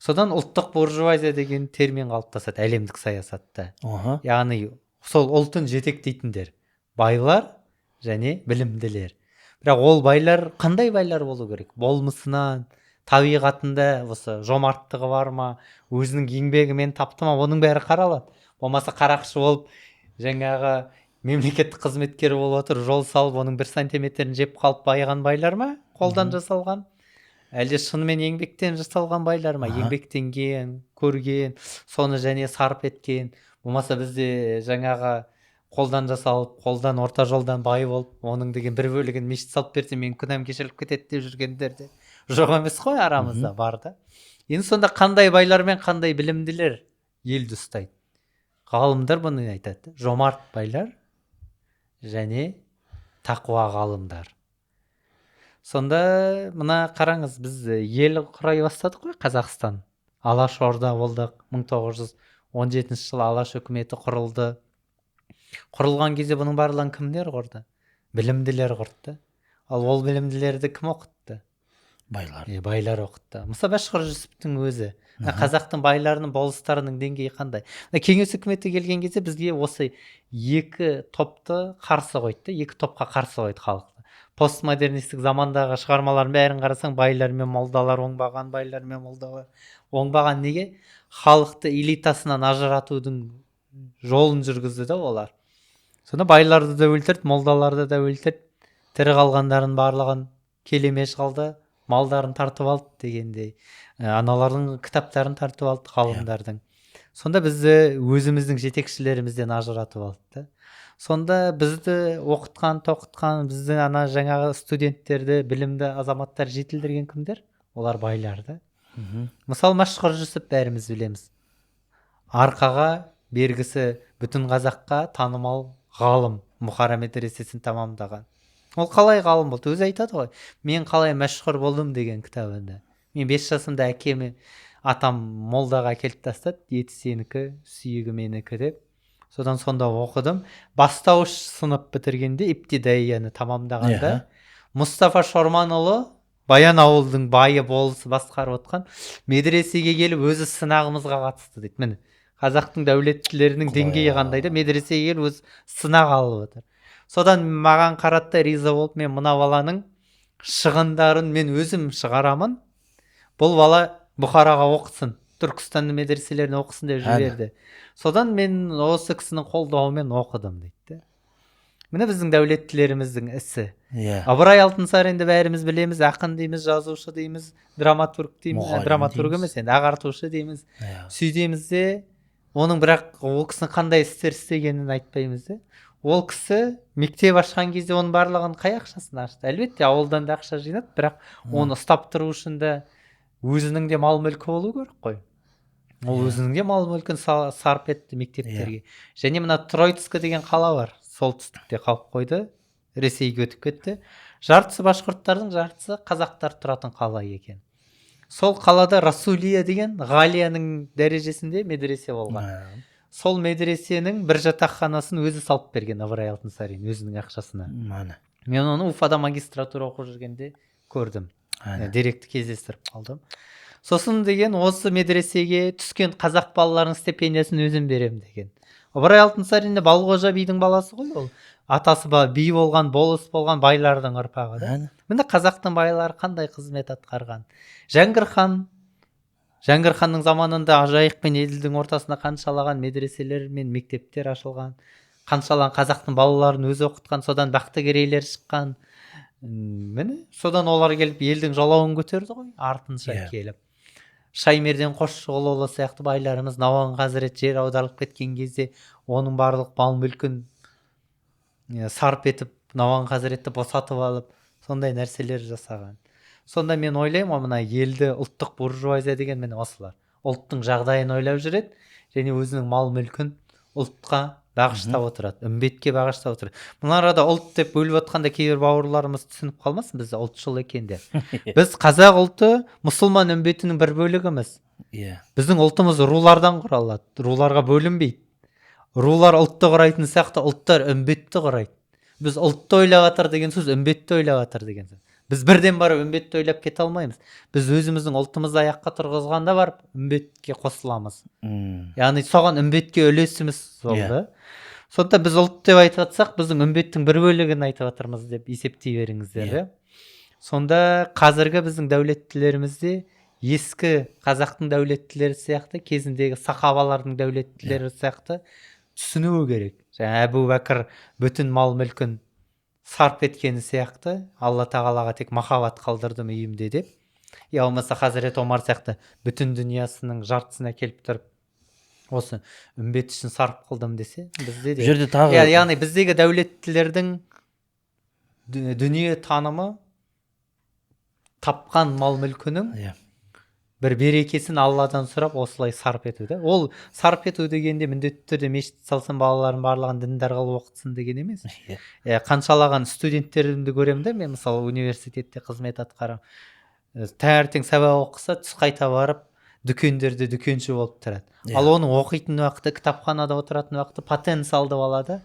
Содан ұлттық буржуазия деген термин қалыптасады әлемдік саясатта. Яғни сол ұлтын жетектейтіндер байлар және білімділер. Бірақ ол байлар қандай байлар болу керек? Болмысынан, табиғатында осы жомарттығы бар ма, өзінің еңбегімен тапты ма, оның бәрі қаралады. Болмаса қарақшы болып, жаңағы мемлекеттік қызметкер болып отыр, жол салып, оның бір сантиметрін жеп қалып байыған байлар ма, қолдан жасалған, әлде шынымен еңбектен жасалған байлар ма? Еңбектенген, көрген, соны және сарп еткен. Болмаса бізде жаңағы қолдан жасалып, қолдан, орта жолдан бай болып, оның деген бір бөлігін мешіт салып берсе, менің күнәм кешіріліп кетеді деп жүргендер де жоқ емес қой, арамызда бар да. Енді сонда қандай байлар мен қандай білімділер елді ұстайды? Ғалымдар бұны айтады: жомарт байлар және тақуа ғалымдар. Сонда мына қараңыз, біз ел құрай бастадық қой, Қазақстан, Алаш Орда болдық. 1917 жылы Алаш үкіметі құрылды. Құрылған кезде бұның барлығын кімдер құрды? Білімділер құрды. Ал ол білімділерді кім оқытты? Байлар. Е, байлар оқытты. Мысалы, Мәшһүр Жүсіптің өзі. Мына қазақтың байларының, болыстарының деңгейі қандай? Мына Кеңес үкіметі келген кезде бізге осы екі топты қарсы қойды да, екі топқа қарсы қойды халықты. Постмодернистік замандағы шығармалардың бәрін қарасаң, байлар мен молдалар оңбаған, байлар мен молдалар оңбаған. Неге? Халықты элитасынан ажыратудың жолын жүргізді да олар. Сонда байларды да өлтірді, молдаларды да өлтірді, тірі қалғандарын барлығын келемеж қылды, малдарын тартып алды дегендей. Аналардың кітаптарын тартып алды, ғалымдардың. Сонда бізді өзіміздің жетекшілерімізден ажыратып алды да. Сонда бізді оқытқан, тоқытқан, бізді ана жаңағы студенттерді, білімді азаматтар жетілдірген кімдер? Олар байлар да. Мысалы, Мәшһүр Жүсіп, бәріміз білеміз. Арқаға бергісі бүтін қазаққа танымал ғалым, Бұхара медресесін тамамдаған. Ол қалай ғалым болды? Өзі айтады ғой, «Мен қалай мәшһүр болдым» деген кітабында. Мен 5 жасымда әкеме атам молдаға әкеліп тастады, еті сенікі, сүйегі менікі деп. Содан сонда оқыдым. Бастауыш сынып бітіргенде, ибтидаияны тамамдағанда, Мұстафа Шорманұлы, Баян ауылдың байы, болысы, басқарып отқан, медресеге келіп өзі сынағымызға қатысты дейді. Міне, қазақтың дәулеттілерінің деңгейі қандай да, медресеге келіп өзі сынақ алып отыр. Содан маған қарады да, риза болып, мен мына баланың шығындарын мен өзім шығарамын, бұл бала Бұхараға оқысын, Түркістан медреселеріне оқысын деп жіберді. Содан мен осы кісінің қолдауымен оқыдым дейді. Міне, біздің дәулеттілеріміздің ісі. Ыбырай Алтынсаринді бәріміз білеміз, ақын дейміз, жазушы дейміз, драматург дейміз. Мұғалім Драматург дейміз. емес енді, ағартушы дейміз. Сөйтеміз де, оның бірақ ол кісінің қандай істер істегенін айтпаймыз да. Ол кісі мектеп ашқан кезде оның барлығын қай ақшасына ашты? Әлбетте, ауылдан да ақша жинады, бірақ оны ұстап тұру үшін де өзінің де мал мүлкі болу керек қой. Ол өзінің де мал мүлкін сарп етті мектептерге. Және мына Троицкий деген қала бар солтүстікте, қалып қойды, Ресейге өтіп кетті. Жартысы башқұрттардың, жартысы қазақтар тұратын қала екен. Сол қалада Расулия деген ғалияның дәрежесінде медресе болған. Сол медресенің бір жатақханасын өзі салып берген Ыбырай Алтынсарин өзінің ақшасына. Міне. Мен оны Уфада магистратура оқып жүргенде көрдім. Деректі кездестіріп қалдым. Сосын деген осы медресеге түскен қазақ балаларының стипендиясын өзім беремін деген. Ыбырай Алтынсарин де Балқожа бидің баласы ғой. Ол атасы би болған, болыс болған, байлардың ұрпағы да. Міне, қазақтың байлары қандай қызмет атқарған. Жәңгір хан, Жәңгір ханның заманында Жайық пен Еділдің ортасында қаншалаған медреселер мен мектептер ашылған, қаншалаған қазақтың балаларын өзі оқытқан, содан Бақтыгерейлер шыққан. Міне, содан олар келіп елдің жалауын көтерді ғой артынша. Келіп Шаймерден Қосшығұлұлы сияқты байларымыз, Науан хазірет жер аударылып кеткен кезде оның барлық мал мүлкін сарп етіп, Науан хазіретті босатып алып, сондай нәрселер жасаған. Сонда мен ойлаймын ғой, мына елді ұлттық буржуазия деген міне осылар, ұлттың жағдайын ойлап жүреді және өзінің мал мүлкін ұлтқа бағыштап отырады, үмбетке бағыштап отырады. Мына арада ұлт деп бөліп жатқанда кейбір бауырларымыз түсініп қалмасын бізді ұлтшыл екен деп. Біз, қазақ ұлты, мұсылман үмбетінің бір бөлігіміз. Біздің ұлтымыз рулардан құралады, руларға бөлінбейді. Рулар ұлтты құрайтын сияқты, ұлттар үмбетті құрайды. Біз ұлтты ойлап жатыр деген сөз үмбетті ойлап жатыр деген сөз. Біз бірден барып үмбетті ойлап кете алмаймыз. Біз өзіміздің ұлтымызды аяққа тұрғызғанда барып үмбетке қосыламыз. Яғни соған, үмбетке үлесіміз сол да. Сондықтан біз ұлт деп айтып жатсақ, біздің үмбеттің бір бөлігін айтып жатырмыз деп есептей беріңіздер. Иә. Сонда қазіргі біздің дәулеттілерімізде ескі қазақтың дәулеттілері сияқты, кезіндегі сахабалардың дәулеттілері сияқты түсінуі керек. Жаңа Әбу Бәкір бүтін мал мүлкін сарп еткені сияқты, Алла тағалаға тек махаббат қалдырдым үйімде деп, я болмаса Хазірет Омар сияқты бүтін дүниясының жартысын әкеліп тұрып осы үмбет үшін сарп қылдым десе, бізде Бұл де жерде тағы иә, яғни біздегі дәулеттілердің дүние танымы тапқан мал мүлкінің бір берекесін Алладан сұрап, осылай сарп ету да. Ол сарп ету дегенде міндетті түрде мешіт салсын, балаларын барлығын діндар қылып оқытсын деген емес. Иә, қаншалаған студенттерімді көремін да мен, мысалы, университетте қызмет атқарамын. Таңертең сабақ оқыса, түс қайта барып дүкендерде дүкенші болып тұрады. Ал оның оқитын уақыты, кітапханада отыратын уақыты потенциалды бала да.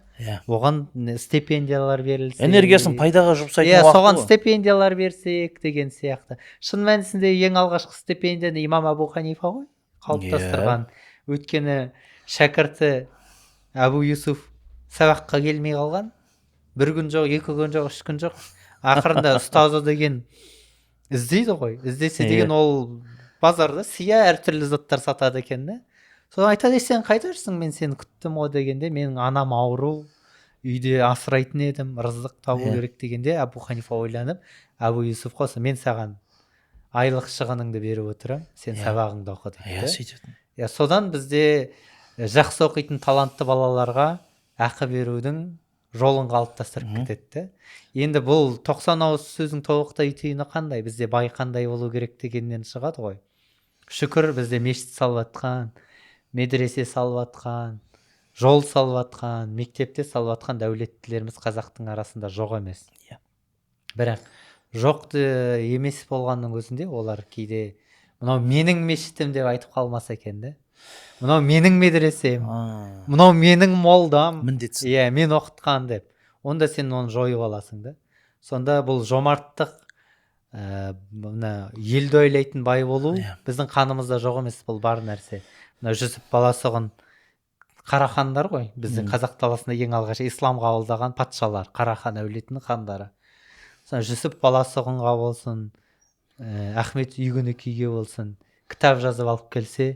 Оған стипендиялар берілсе, Энергиясын пайдаға жұмсайтын уақыты соған ғой. стипендиялар берсек деген сияқты. Шын мәнісінде ең алғашқы стипендияны имам Әбу Ханифа ғой қалыптастырған. Өйткені шәкірті Әбу Юсуф сабаққа келмей қалған бір күн жоқ, 2 күн жоқ, 3 күн жоқ. Ақырында ұстазы деген іздейді ғой. Іздесе деген, ол базарда сия әртүрлі заттар сатады екен да. Содан айтады: «Ей, сен қайда жүрсің, мен сені күттім ғой», — дегенде, менің анам ауру, үйде асырайтын едім, рызық табу керек дегенде, Әбу Ханифа ойланып, Әбу Юсуфқа осы: мен саған айлық шығыныңды беріп отырамын, сен сабағыңды оқы дейді да. Сөйтетін. Иә, содан бізде жақсы оқитын талантты балаларға ақы берудің Жолын қалыптастырып кетеді да. Енді бұл 90 ауыз сөздің тобықтай түйіні қандай? Бізде бай қандай болу керек дегеннен шығады ғой. Шүкір, бізде мешіт салып жатқан, медресе салып жатқан, жол салып жатқан, мектепте салып жатқан дәулеттілеріміз қазақтың арасында жоқ емес. Иә. Бірақ жоқ емес болғанның өзінде олар кейде мынау менің мешітім деп айтып қалмаса екен да. Мынау менің медресем, мынау менің молдам, міндетсің. Иә, мен оқытқан деп. Онда сен оны жойып аласың да. Сонда бұл жомарттық, мына елді ойлайтын бай болу біздің қанымызда жоқ емес, бұл бар нәрсе. Мына Жүсіп Баласұғын Қарахандар ғой, біздің қазақ даласында ең алғаш ислам қабылдаған патшалар, Қарахан әулетінің хандары. Сонда Жүсіп Баласұғынға болсын, Ахмет Үйгінікиге болсын, кітап жазып алып келсе,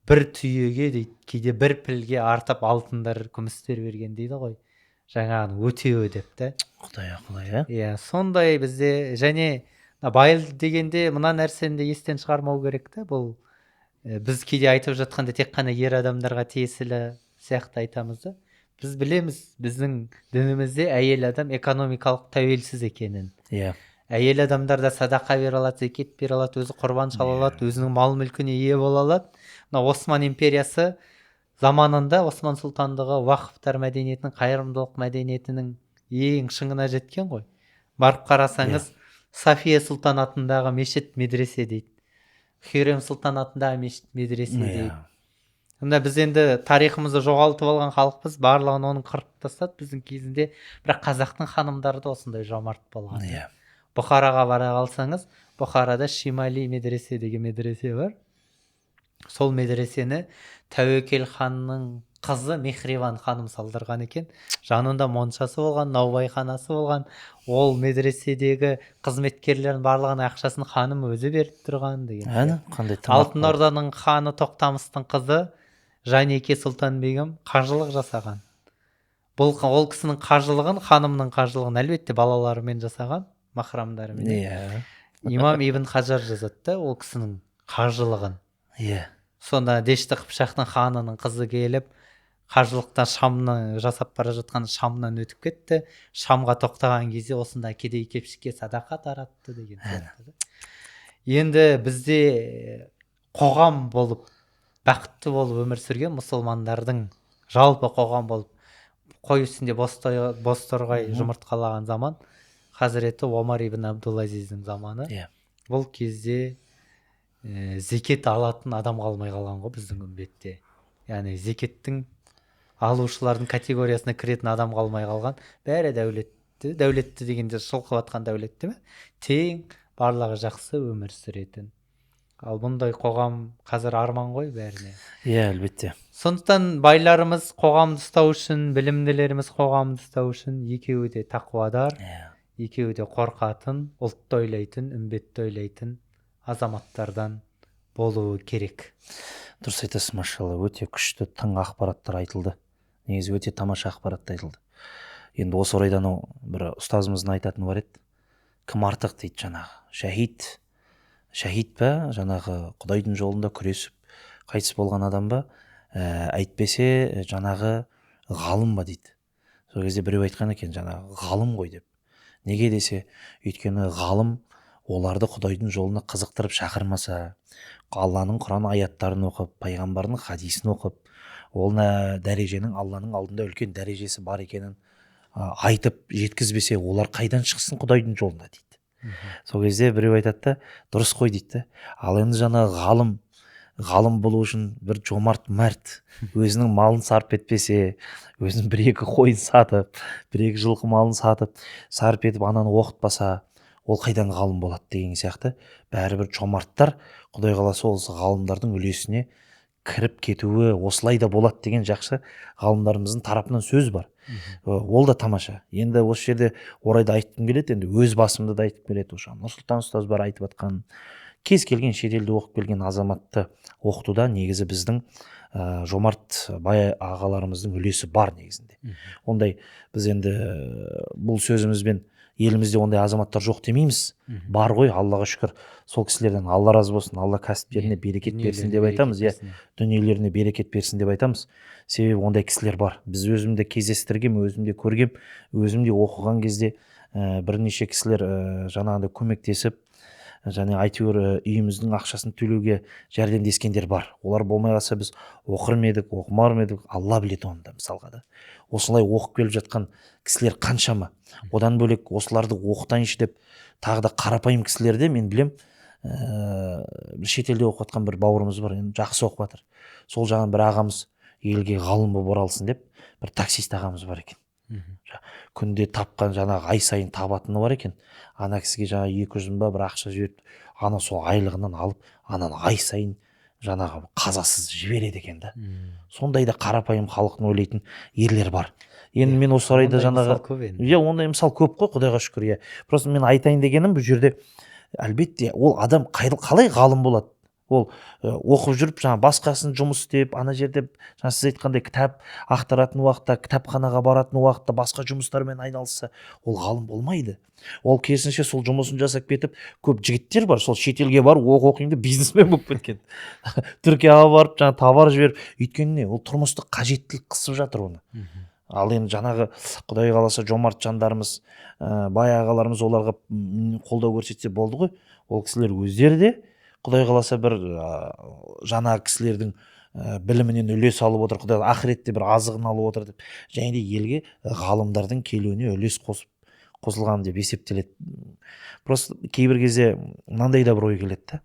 бір түйеге дейді, кейде бір пілге артып алтындар, күмістер берген дейді ғой. Жаңағыны өтеуі деп та. Құдай ақылы, иә. Иә, сондай бізде. Және бай дегенде мына нәрсені де естен шығармау керек та. Бұл біз кейде айтып жатқанда тек қана ер адамдарға тиесілі сияқты айтамыз да. Біз білеміз, біздің дінімізде әйел адам экономикалық тәуелсіз екенін. Иә. Әйел адамдар да садақа бере алады, зекет бере алады, өзі құрбан шала алады, өзінің мал мүлкіне ие бола алады. Мына Осман империясы заманында Осман сұлтандығы уақыптар мәдениетінің, қайырымдылық мәдениетінің ең шыңына жеткен ғой. Барып қарасаңыз, София сұлтан атындағы мешіт медресе дейді. Хюррем сұлтан атындағы мешіт медресе дейді. Мына біз енді тарихымызды жоғалтып алған халықпыз, барлығын оның қырып тастады біздің кезінде. Бірақ қазақтың ханымдары да осындай жомарт болған. Иә. Бұхараға бара қалсаңыз, Бұхарада Шимали медресе деген медресе бар. Сол медресені Тәуекел ханның қызы Мехриван ханым салдырған екен. Жанында моншасы болған, наубайханасы болған. Ол медреседегі қызметкерлердің барлығының ақшасын ханым өзі беріп тұрған деген. Әне, қандай тыңақ. Алтын Орданың ханы Тоқтамыстың қызы Жанеке Сұлтанбегім қажылық жасаған. Бұл ол кісінің қажылығын, ханымның қажылығын әлбетте балаларымен жасаған, махрамдарымен. Иә. Имам Ибн Хажар жазады да ол кісінің қажылығын. Иә. Сонда Дешті Қыпшақтың ханының қызы келіп, қажылықтан Шамнан жасап бара жатқан Шамнан өтіп кетті. Шамға тоқтаған кезде осында кедей кепшікке садақа таратты деген сияқты. Енді бізде қоғам болып, бақытты болып өмір сүрген мұсылмандардың жалпы қоғам болып қой үстінде бозторғай жұмыртқалаған заман Хазіреті Омар ибн Абдулазиздің заманы. Иә. Бұл кезде зекет алатын адам қалмай қалған ғой біздің үмбетте. Яғни зекеттің алушылардың категориясына кіретін адам қалмай қалған. Бәрі дәулетті, дәулетті дегенде шылқып атқан дәулетті ме? Тең, барлығы жақсы өмір сүретін. Ал бұндай қоғам қазір арман ғой бәріне. Иә, әлбетте. Сондықтан байларымыз қоғамды ұстау үшін, білімділеріміз қоғамды ұстау үшін екеуі де тақуадар, екеуі де қорқатын, ұлтты ойлайтын, үмбетті ойлайтын азаматтардан болуы керек. Дұрыс айтасыз, машалла, өте күшті тың ақпараттар айтылды. Негізі өте тамаша ақпарат айтылды. Енді осы орайда анау бір ұстазымыздың айтатыны бар еді. Кім артық дейді жаңағы? Шәһид. Шәһид па? Жаңағы Құдайдың жолында күресіп қайтыс болған адам ба? Әйтпесе жаңағы ғалым ба дейді. Сол кезде біреу айтқан екен, жаңағы ғалым ғой деп. Неге десе, өйткені ғалым оларды Құдайдың жолына қызықтырып шақырмаса, Алланың Құран аяттарын оқып, пайғамбардың хадисін оқып, ол дәреженің Алланың алдында үлкен дәрежесі бар екенін айтып жеткізбесе, олар қайдан шықсын Құдайдың жолына дейді. Сол кезде біреу айтады да, дұрыс қой дейді да. Ал енді жаңағы ғалым болу үшін бір жомарт мәрт өзінің малын сарп етпесе, өзінің бір-екі қойын сатып, бір-екі жылқы малын сатып, сарп етіп ананы оқытпаса, ол қайдан ғалым болады деген сияқты. Бәрібір жомарттар Құдай қаласа осы ғалымдардың үлесіне кіріп кетуі осылай да болады деген жақсы ғалымдарымыздың тарапынан сөз бар. Ол да тамаша. Енді осы жерде орайда айтқым келеді, енді өз басымды да айтқым келеді. Осы Нұрсұлтан ұстаз бар айтып атқан, кез келген шетелде оқып келген азаматты оқытуда негізі біздің жомарт бай ағаларымыздың үлесі бар негізінде. Ондай біз енді бұл сөзімізбен Елімізде ондай азаматтар жоқ демейміз. Бар ғой, Аллаға шүкір. Сол кісілерден Алла разы болсын, Алла кәсіптеріне берекет берсін деп айтамыз, иә, дүниелеріне берекет берсін деп айтамыз. Себебі ондай кісілер бар. Біз өзім де кездестіргем, өзім де көргем, өзім де оқыған кезде бірнеше кісілер жаңағындай көмектесіп, және әйтеуір үйіміздің ақшасын төлеуге жәрдемдескендер бар. Олар болмай қалса, біз оқыр ма едік, оқымар ма едік, Алла біледі оны да. Мысалға да, осылай оқып келіп жатқан кісілер қаншама. Одан бөлек, осыларды оқытайыншы деп тағы да қарапайым кісілерде мен білем, бір шетелде оқып жатқан бір бауырымыз бар, енді жақсы оқып жатыр. Сол жағынан бір ағамыз елге ғалым болып оралсын деп, бір таксист ағамыз бар екен. Күнде тапқан жаңағы ай сайын табатыны бар екен. Ана кісіге жаңағы 200 мың ба бір ақша жіберіп, ана сол айлығынан алып, ананы ай сайын жаңағы қазасыз жібереді екен да. Сондай да қарапайым халықтың ойлайтын ерлер бар. Енді мен осы орайда жаңағы көп енді. Иә, ондай мысал көп қой, құдайға шүкір, иә. Просто мен айтайын дегенім, бұл жерде әлбетте ол адам қалай ғалым болады? Ол оқып жүріп, жаңа басқасын жұмыс істеп, ана жерде жаңа сіз айтқандай кітап ақтаратын уақытта, кітапханаға баратын уақытта басқа жұмыстармен айналысса, ол ғалым болмайды. Ол керісінше сол жұмысын жасап кетіп, көп жігіттер бар, сол шетелге барып оқу оқимын деп бизнесмен болып кеткен, Түркияға барып жаңа товар жіберіп. Өйткені не, ол тұрмыстық қажеттілік қысып жатыр оны. Ал енді жаңағы құдай қаласа жомарт жандарымыз, бай ағаларымыз оларға қолдау көрсетсе болды ғой. Ол кісілер өздері де құдай қаласа бір жаңағы кісілердің білімінен үлес алып отыр, құдай ақыретте бір азығын алып отыр деп, және де елге ғалымдардың келуіне үлес қосып қосылған деп есептеледі. Просто кейбір кезде мынандай да бір ой келеді да.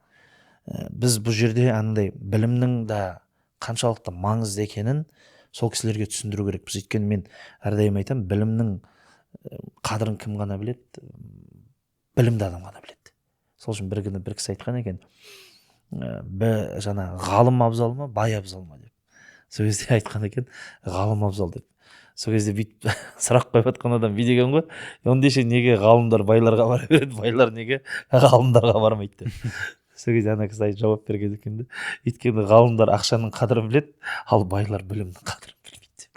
Біз бұл жерде андай білімнің да қаншалықты маңызды екенін сол кісілерге түсіндіру керекпіз. Өйткені мен әрдайым айтамын, білімнің қадірін кім ғана біледі? Білімді адам ғана біледі. Сол үшін бір күні бір кісі айтқан екен, жаңағы ғалым абзал ма, бай абзал ма деп. Сол кезде айтқан екен, ғалым абзал деп. Сол кезде бүйтіп сұрақ қойып жатқан адам бүй деген ғой: ендеше неге ғалымдар байларға бара береді, байлар неге ғалымдарға бармайды деп. Сол кезде ана кісі айтып жауап берген екен да: өйткені ғалымдар ақшаның қадірін біледі, ал байлар білімнің қадірін білмейді деп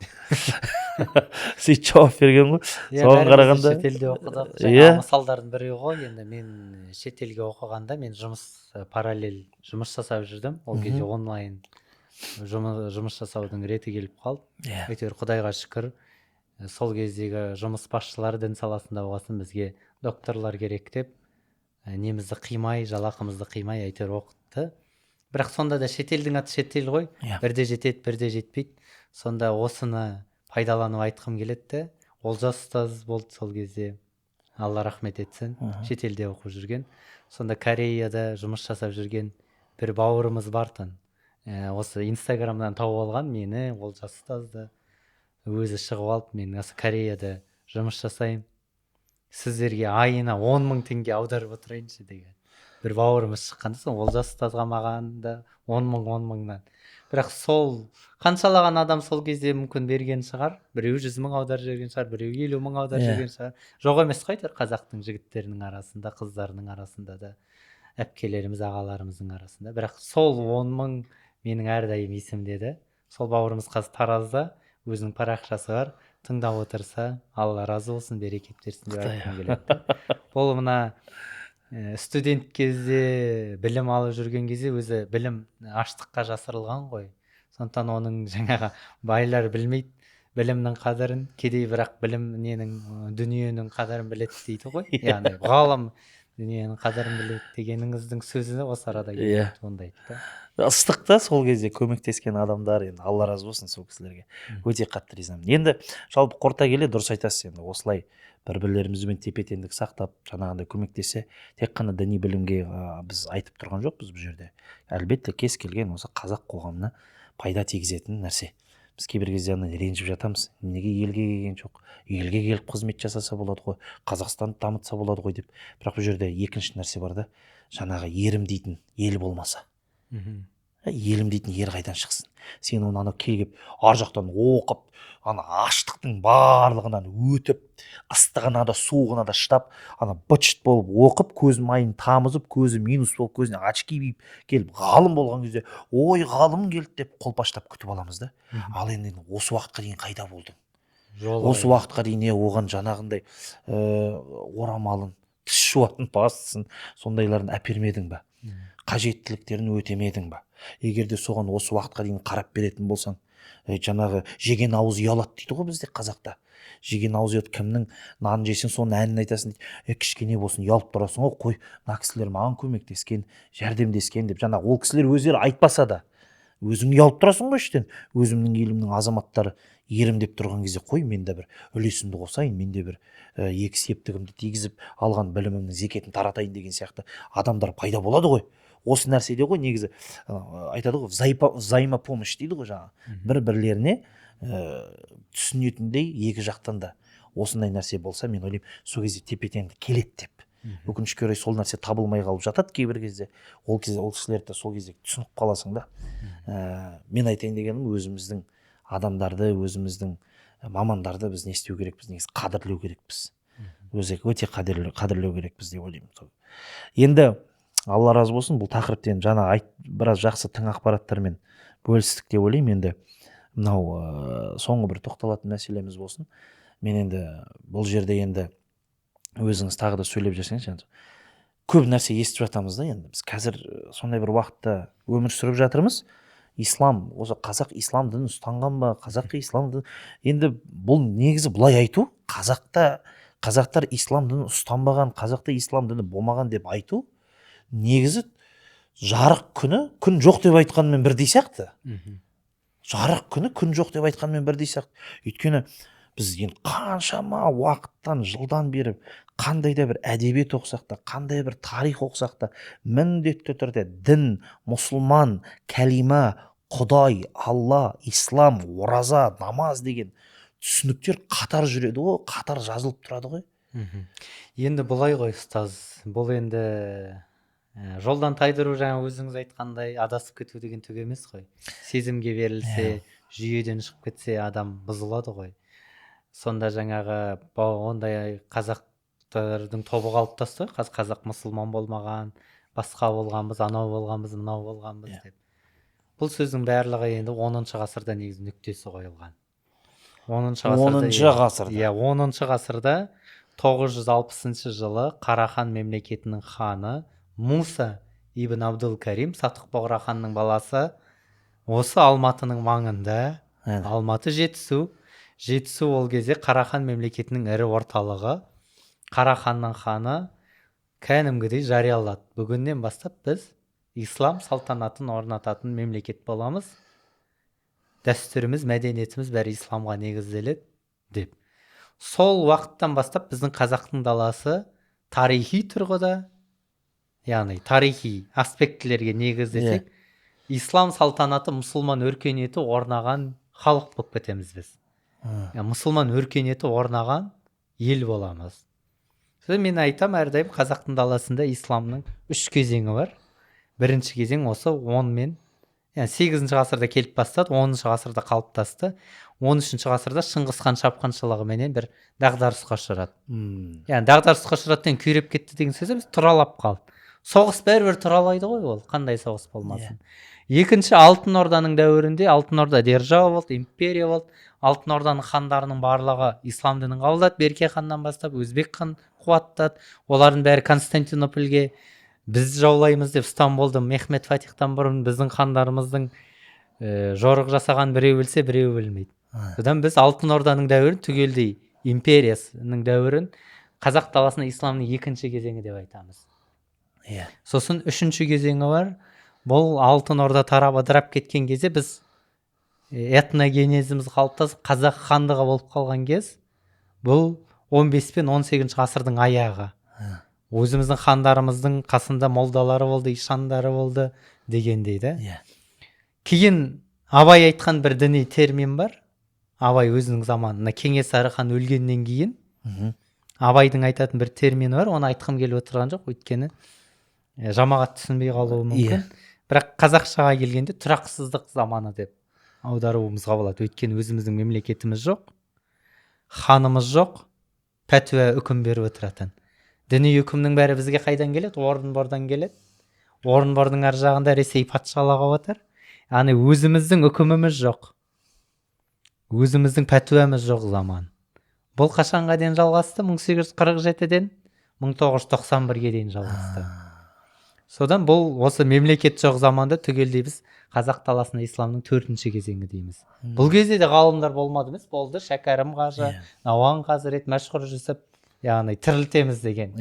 сөйтіп жауап берген ғой. Иә, Соған бәріміз де қарағанда шетелде оқыдық. Иә. Жаңағы мысалдардың біреуі ғой. Енді мен шетелге оқығанда мен жұмыс, параллель жұмыс жасап жүрдім ол кезде. Онлайн жұмыс жасаудың реті келіп қалды. Әйтеуір құдайға шүкір, сол кездегі жұмыс басшылары дін саласында болған, бізге докторлар керек деп, немізді қимай, жалақымызды қимай, әйтеуір оқытты. Бірақ сонда да шетелдің аты шетел ғой. Бірде жетеді, бірде жетпейді. Сонда осыны пайдаланып айтқым келеді де, Олжас ұстаз болды сол кезде, Алла рахмет етсін. Шетелде оқып жүрген, сонда Кореяда жұмыс жасап жүрген бір бауырымыз бар тын. Осы Инстаграмнан тауып алған мені, Олжас ұстазды. Өзі шығып алып, мен осы Кореяда жұмыс жасаймын, сіздерге айына 10 000 теңге аударып отырайыншы деген бір бауырымыз шыққан да. Сол Олжас ұстазға, маған да 10 000, 10 000-нан. Бірақ сол қаншалаған адам сол кезде мүмкін берген шығар. Біреу 100 000 аударып жіберген шығар, біреу 50 000 аударып жіберген шығар. Жоқ емес қой әйтеуір қазақтың жігіттерінің арасында, қыздарының арасында да, әпкелеріміз, ағаларымыздың арасында. Бірақ сол 10 000 менің әрдайым есімде де. Сол бауырымыз қазір Таразда, өзінің парақшасы бар. Тыңдап отырса, Алла разы болсын, берекет берсін деп Құдай. айтқым келеді да. Бұл мына студент кезде, білім алып жүрген кезде, өзі білім аштыққа жасырылған ғой. Сондықтан оның жаңағы байлар білмейді білімнің қадірін, кедей бірақ білім ненің, дүниенің қадірін біледі дейді ғой. Яғни ғалым дүниенің қадірін біледі дегеніңіздің сөзі осы арада келіп туындайды да. Ыстық та сол кезде көмектескен адамдар, енді Алла разы болсын сол кісілерге. Өте қатты ризамын. Енді жалпы қорыта келе дұрыс айтасыз, енді осылай бір бірлерімізбен тепе теңдік сақтап, жаңағындай көмектессе, тек қана діни білімге біз айтып тұрған жоқпыз бұл жерде. Әлбетте, кез келген осы қазақ қоғамына пайда тигізетін нәрсе. Біз кейбір кезде ана ренжіп жатамыз, неге елге келген жоқ, елге келіп қызмет жасаса болады ғой, Қазақстанды дамытса болады ғой деп. Бірақ бұл жерде екінші нәрсе бар да, жаңағы ерім дейтін ел болмаса, елім дейтін ер қайдан шықсын? Сен оны анау келіп ар жақтан оқып, ана аштықтың барлығынан өтіп, ыстығына да, суығына да шыдап, ана быт шыт болып оқып, көз майын тамызып, көзі минус болып, көзіне очки киіп келіп ғалым болған кезде, ой, ғалым келді деп қолпаштап күтіп аламыз да. Ал енді осы уақытқа дейін қайда болдың? Осы уақытқа дейін не оған жаңағындай орамалын, тіс жуатын пастасын, сондайларын әпермедің ба? Қажеттіліктерін өтемедің ба? Егер де соған осы уақытқа дейін қарап беретін болсаң, жаңағы жеген ауыз ұялады дейді ғой бізде қазақта. Жеген ауыз ұялады, кімнің нанын жесең соның әнін айтасың дейді. Кішкене болсын ұялып тұрасың ғой, қой, мына кісілер маған көмектескен, жәрдемдескен деп. Жаңағы ол кісілер өздері айтпаса да өзің ұялып тұрасың ғой іштен. Өзімнің елімнің азаматтары ерім деп тұрған кезде, қой, мен де бір үлесімді қосайын, мен де бір екі септігімді тигізіп, алған білімімнің зекетін таратайын деген сияқты адамдар пайда болады ғой. Осы нәрседе ғой негізі айтады ғой, взаимопомощь дейді ғой жаңағы, бір бірлеріне түсінетіндей екі жақтан да осындай нәрсе болса, мен ойлаймын, сол кезде тепе теңдік келеді деп. Өкінішке орай, сол нәрсе табылмай қалып жатады кейбір кезде. Ол кезде ол кісілерді сол кезде түсініп қаласың да. Мен айтайын дегенім, өзіміздің адамдарды, өзіміздің мамандарды біз не істеу керекпіз, негізі қадірлеу керекпіз, өзі өте қадірлеу керекпіз деп ойлаймын. Енді Алла разы болсын, бұл тақырыпты енді жаңа айт, біраз жақсы тың ақпараттармен бөлістік деп ойлаймын. Енді мынау соңғы бір тоқталатын мәселеміз болсын. Мен енді бұл жерде енді өзіңіз тағы да сөйлеп жіберсеңіз. Енді көп нәрсе естіп жатамыз да. Енді біз қазір сондай бір уақытта өмір сүріп жатырмыз. Ислам, осы қазақ ислам дінін ұстанған ба, қазақ ислам дін, енді бұл негізі былай айту, қазақтар ислам дінін ұстанбаған, қазақта ислам діні болмаған деп айту негізі жарық күні күн жоқ деп айтқанмен бірдей сияқты. Жарық күні күн жоқ деп айтқанмен бірдей сияқты. Өйткені біз енді қаншама уақыттан, жылдан бері қандай да бір әдебиет оқысақ та, қандай бір тарих оқысақ та, міндетті түрде дін, мұсылман, кәлима, құдай, Алла, ислам, ораза, намаз деген түсініктер қатар жүреді ғой, қатар жазылып тұрады ғой. Енді былай ғой, ұстаз, бұл енді жолдан тайдыру, жаңа өзіңіз айтқандай, адасып кету деген түк емес қой. Сезімге берілсе, жүйеден шығып кетсе, адам бұзылады ғой. Сонда жаңағы ондай қазақтардың тобы қалыптасты ғой, қазақ мұсылман болмаған, басқа болғанбыз, анау болғанбыз, мынау болғанбыз деп. Бұл сөздің барлығы енді 10 ғасырда негізі нүктесі қойылған. 10 ғасырда. 10 ғасырда. Иә, 10 ғасырда 960 жылы Қарахан мемлекетінің ханы Муса ибн Абдул Карим, Сатық Бұғра ханның баласы, осы Алматының маңында. Алматы, Жетісу. Жетісу ол кезде Қарахан мемлекетінің ірі орталығы. Қараханның ханы кәдімгідей жариялады: бүгіннен бастап біз ислам салтанатын орнататын мемлекет боламыз, дәстүріміз, мәдениетіміз бәрі исламға негізделеді деп. Сол уақыттан бастап біздің қазақтың даласы тарихи тұрғыда, яғни тарихи аспектілерге негіздесек, ислам салтанаты, мұсылман өркениеті орнаған халық болып кетеміз біз. Мұсылман өркениеті орнаған ел боламыз. Содан мен айтамын әрдайым, қазақтың даласында исламның үш кезеңі бар. Бірінші кезең осы 10 мен, яғни 8 ғасырда келіп бастады, 10 ғасырда қалыптасты, 13 ғасырда Шыңғыс хан шапқыншылығыменен бір дағдарысқа ұшырады. Яғни дағдарысқа ұшырады деген күйреп кетті деген сөз емес, тұралап қалды. Соғыс бәрібір тұралайды ғой, ол қандай соғыс болмасын. Екінші, Алтын Орданың дәуірінде. Алтын Орда держава болды, империя болды. Алтын Орданың хандарының барлығы ислам дінін қабылдады. Берке ханнан бастап Өзбек хан қуаттады. Олардың бәрі Константинополге біз жаулаймыз деп, Стамбулды Мехмед Фатихтан бұрын біздің хандарымыздың жорық жасаған біреу білсе, біреу білмейді. Содан біз Алтын Орданың дәуірін, түгелдей империясының дәуірін қазақ даласында исламның екінші кезеңі деп айтамыз. Сосын үшінші кезеңі бар. Бұл Алтын Орда тарап, ыдырап кеткен кезде, біз этногенезіміз қалыптасып, қазақ хандығы болып қалған кез. Бұл 15 пен 18 ғасырдың аяғы. Өзіміздің хандарымыздың қасында молдалары болды, ишандары болды дегендей да. Кейін Абай айтқан бір діни термин бар. Абай өзінің заманында, Кенесары хан өлгеннен кейін, Абайдың айтатын бір термині бар. Оны айтқым келіп отырған жоқ, өйткені жамағат түсінбей қалуы мүмкін. Бірақ қазақшаға келгенде тұрақсыздық заманы деп аударуымызға болады. Өйткені өзіміздің мемлекетіміз жоқ, ханымыз жоқ, пәтуа, үкім беріп отыратын. Діни үкімнің бәрі бізге қайдан келеді? Орынбордан келеді. Орынбордың ар жағында Ресей патшалығы отыр. Яғни өзіміздің үкіміміз жоқ. Өзіміздің пәтуамыз жоқ заман. Бұл қашанға дейін жалғасты? 1847-ден 1991-ге дейін жалғасты. Содан бұл осы мемлекет жоқ заманда түгелдей біз қазақ даласында исламның төртінші кезеңі дейміз. Бұл кезде де ғалымдар болмады емес, болды. Шәкәрім қажы, Науан хазірет, Мәшһүр Жүсіп, яғни тірілтеміз деген.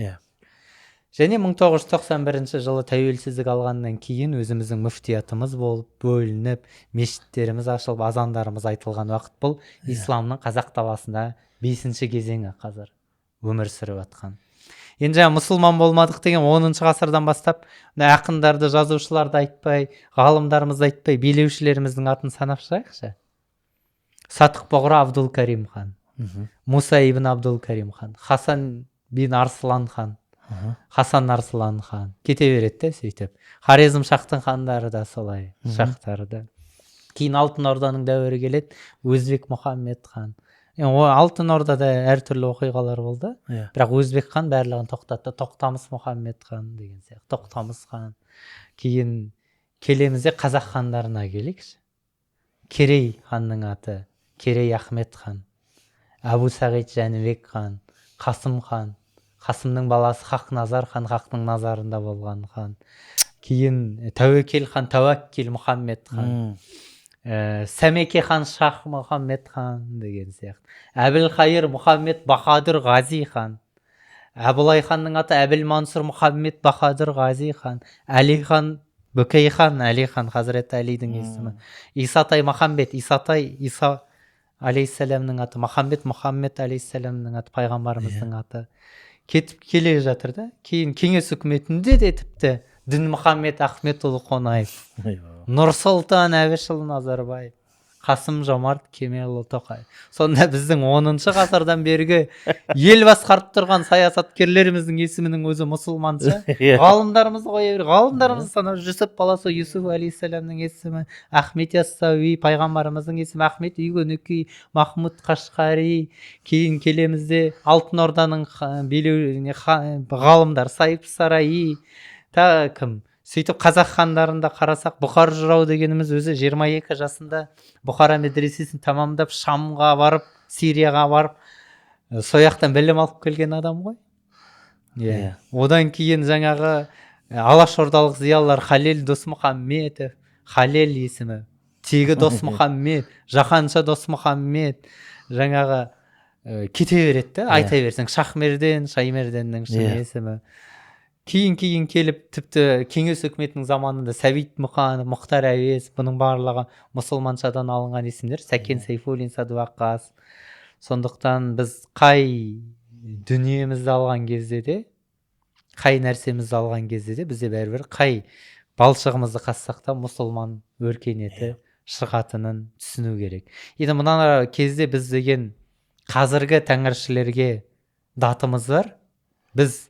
Және 1991 жылы тәуелсіздік алғаннан кейін өзіміздің мүфтиятымыз болып бөлініп, мешіттеріміз ашылып, азандарымыз айтылған уақыт. Бұл исламның қазақ даласында бесінші кезеңі қазір өмір сүріп жатқан. Енді жаңа мұсылман болмадық деген 10 ғасырдан бастап мына ақындарды, жазушыларды айтпай, ғалымдарымызды айтпай, билеушілеріміздің атын санап шығайықшы. Сатық Бұғра Абдул хан, Муса ибн Абдул Карим хан, Хасан бин Арслан хан, Хасан Арслан хан, кете береді де сөйтіп. Хорезм шахтың хандары да солай, шахтары да. Кейін Алтын Орданың дәуірі келеді, Өзбек Мұхаммед хан. Алтын Ордада әртүрлі оқиғалар болды, бірақ Өзбек хан барлығын тоқтатты. Тоқтамыс Мұхаммед хан деген сияқты, Тоқтамыс хан. Кейін келеміз де қазақ хандарына келейікші. Керей ханның аты Керей Ахмет хан, Әбу Сағид Жәнібек хан, Қасым хан, Қасымның баласы Хақназар хан, хақтың назарында болған хан. Кейін Тәуекел хан, Тәуәккел Мұхаммед хан, Сәмеке хан, Шах Мұхаммед хан деген сияқты, Әбілхайыр Мұхаммед Бахадүр Ғази хан, Әбілай ханның аты Әбіл Мансұр Мұхаммед Бахадүр Ғази хан, Әли хан, Бөкей хан, Әли хан, Хазіреті Әлидің есімі, Исатай Махамбет, Исатай Иса алейхиссаламның аты, Махамбет Мұхаммед алейхиссаламның аты, пайғамбарымыздың аты. Кетіп келе жатыр да. Кейін кеңес үкіметінде де тіпті Дінмұхаммед Ахметұлы Қонаев, Нұрсұлтан Әбішұлы Назарбаев, Қасым Жомарт Кемелұлы Тоқаев. Сонда біздің 10 ғасырдан бергі ел басқарып тұрған саясаткерлеріміздің есімінің өзі мұсылманша. Ғалымдарымызды қоя бер, ғалымдарымызды санап, Жүсіп баласы Юсуф алейхисаламның есімі, Ахмет Яссауи, пайғамбарымыздың есімі, Ахмет Үйгөнөки, Махмұд Қашқари. Кейін келеміз де Алтын Орданың билеу ғалымдар Сайып Сараи, тағы кім. Сөйтіп қазақ хандарында қарасақ, Бұқар жырау дегеніміз өзі 22 жасында Бұхара медресесін тамамдап, Шамға барып, Сирияға барып, сол жақтан білім алып келген адам ғой. Иә. Одан кейін жаңағы алашордалық зиялылар Халел Досмұхаммедов, Халел есімі, тегі Досмұхаммед, Жаһанша Досмұхаммед, жаңағы кете береді да, айта берсең, Шахмерден, Шаймерденнің шын есімі. Кейін келіп тіпті кеңес үкіметінің заманында Сәбит Мұқанов, Мұхтар Әуезов, бұның барлығы мұсылманшадан алынған есімдер. Сәкен Сейфуллин, Сәдуақас. Сондықтан біз қай дүниемізді алған кезде де, қай нәрсемізді алған кезде де, бізде бәрібір қай балшығымызды қазсақ та мұсылман өркениеті шығатынын түсіну керек. Енді мына кезде біз деген қазіргі тәңіршілерге датымыз бар. Біз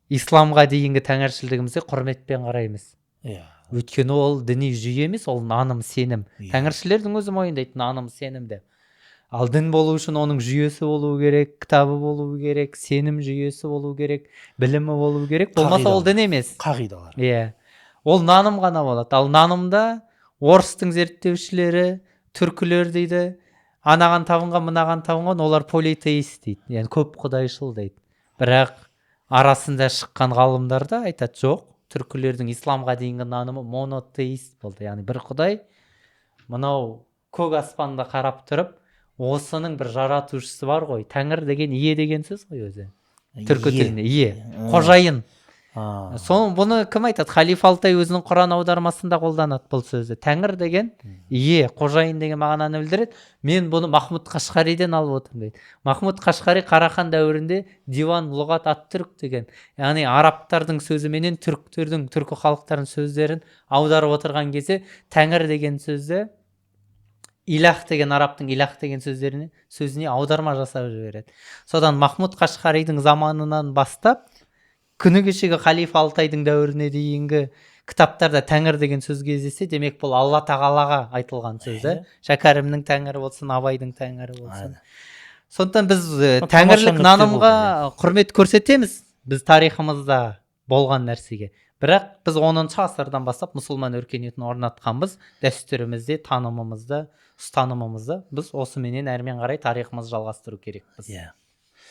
исламға дейінгі тәңіршілдігімізге құрметпен қараймыз. Өйткені ол діни жүйе емес, ол наным сенім. Тәңіршілердің өзі мойындайды наным сенім деп. Ал дін болу үшін оның жүйесі болу керек, кітабы болу керек, сенім жүйесі болу керек, білімі болу керек. Болмаса ол дін емес. Қағидалар. Иә, ол наным ғана болады. Ал нанымда орыстың зерттеушілері түркілер дейді, анаған табынған, мынаған табынған, олар политеист дейді, яғни көп құдайшыл дейді. Бірақ арасында шыққан ғалымдар да айтады, жоқ, түркілердің исламға дейінгі нанымы монотеист болды, яғни бір құдай. Мынау көк аспанда қарап тұрып, осының бір жаратушысы бар ғой. Тәңір деген ие деген сөз ғой өзі түркі тілінде, ие, қожайын. Соны бұны кім айтады? Халифа Алтай өзінің Құран аудармасында қолданады бұл сөзді. Тәңір деген ие, қожайын деген мағынаны білдіреді. Мен бұны Махмұд Қашқариден алып отырмын дейді. Махмұд Қашқари Қарахан дәуірінде Диван лұғат ат түрк деген, яғни арабтардың сөзіменен түріктердің, түркі халықтарының сөздерін аударып отырған кезде тәңір деген сөзді илах деген, арабтың илах деген сөзіне аударма жасап жібереді. Содан Махмұд Қашқаридің заманынан бастап күні кешегі халифа Алтайдың дәуіріне дейінгі кітаптарда тәңір деген сөз кездессе, демек бұл Алла тағалаға айтылған сөз да. Шәкәрімнің тәңірі болсын, Абайдың тәңірі болсын. Сондықтан біз Тамаша тәңірлік нүкте нанымға болды. құрмет көрсетеміз біз тарихымызда болған нәрсеге. Бірақ біз 10 ғасырдан бастап мұсылман өркениетін орнатқанбыз. Дәстүрімізде, танымымызда, ұстанымымызда біз осыменен әрмен қарай тарихымызды жалғастыру керекпіз.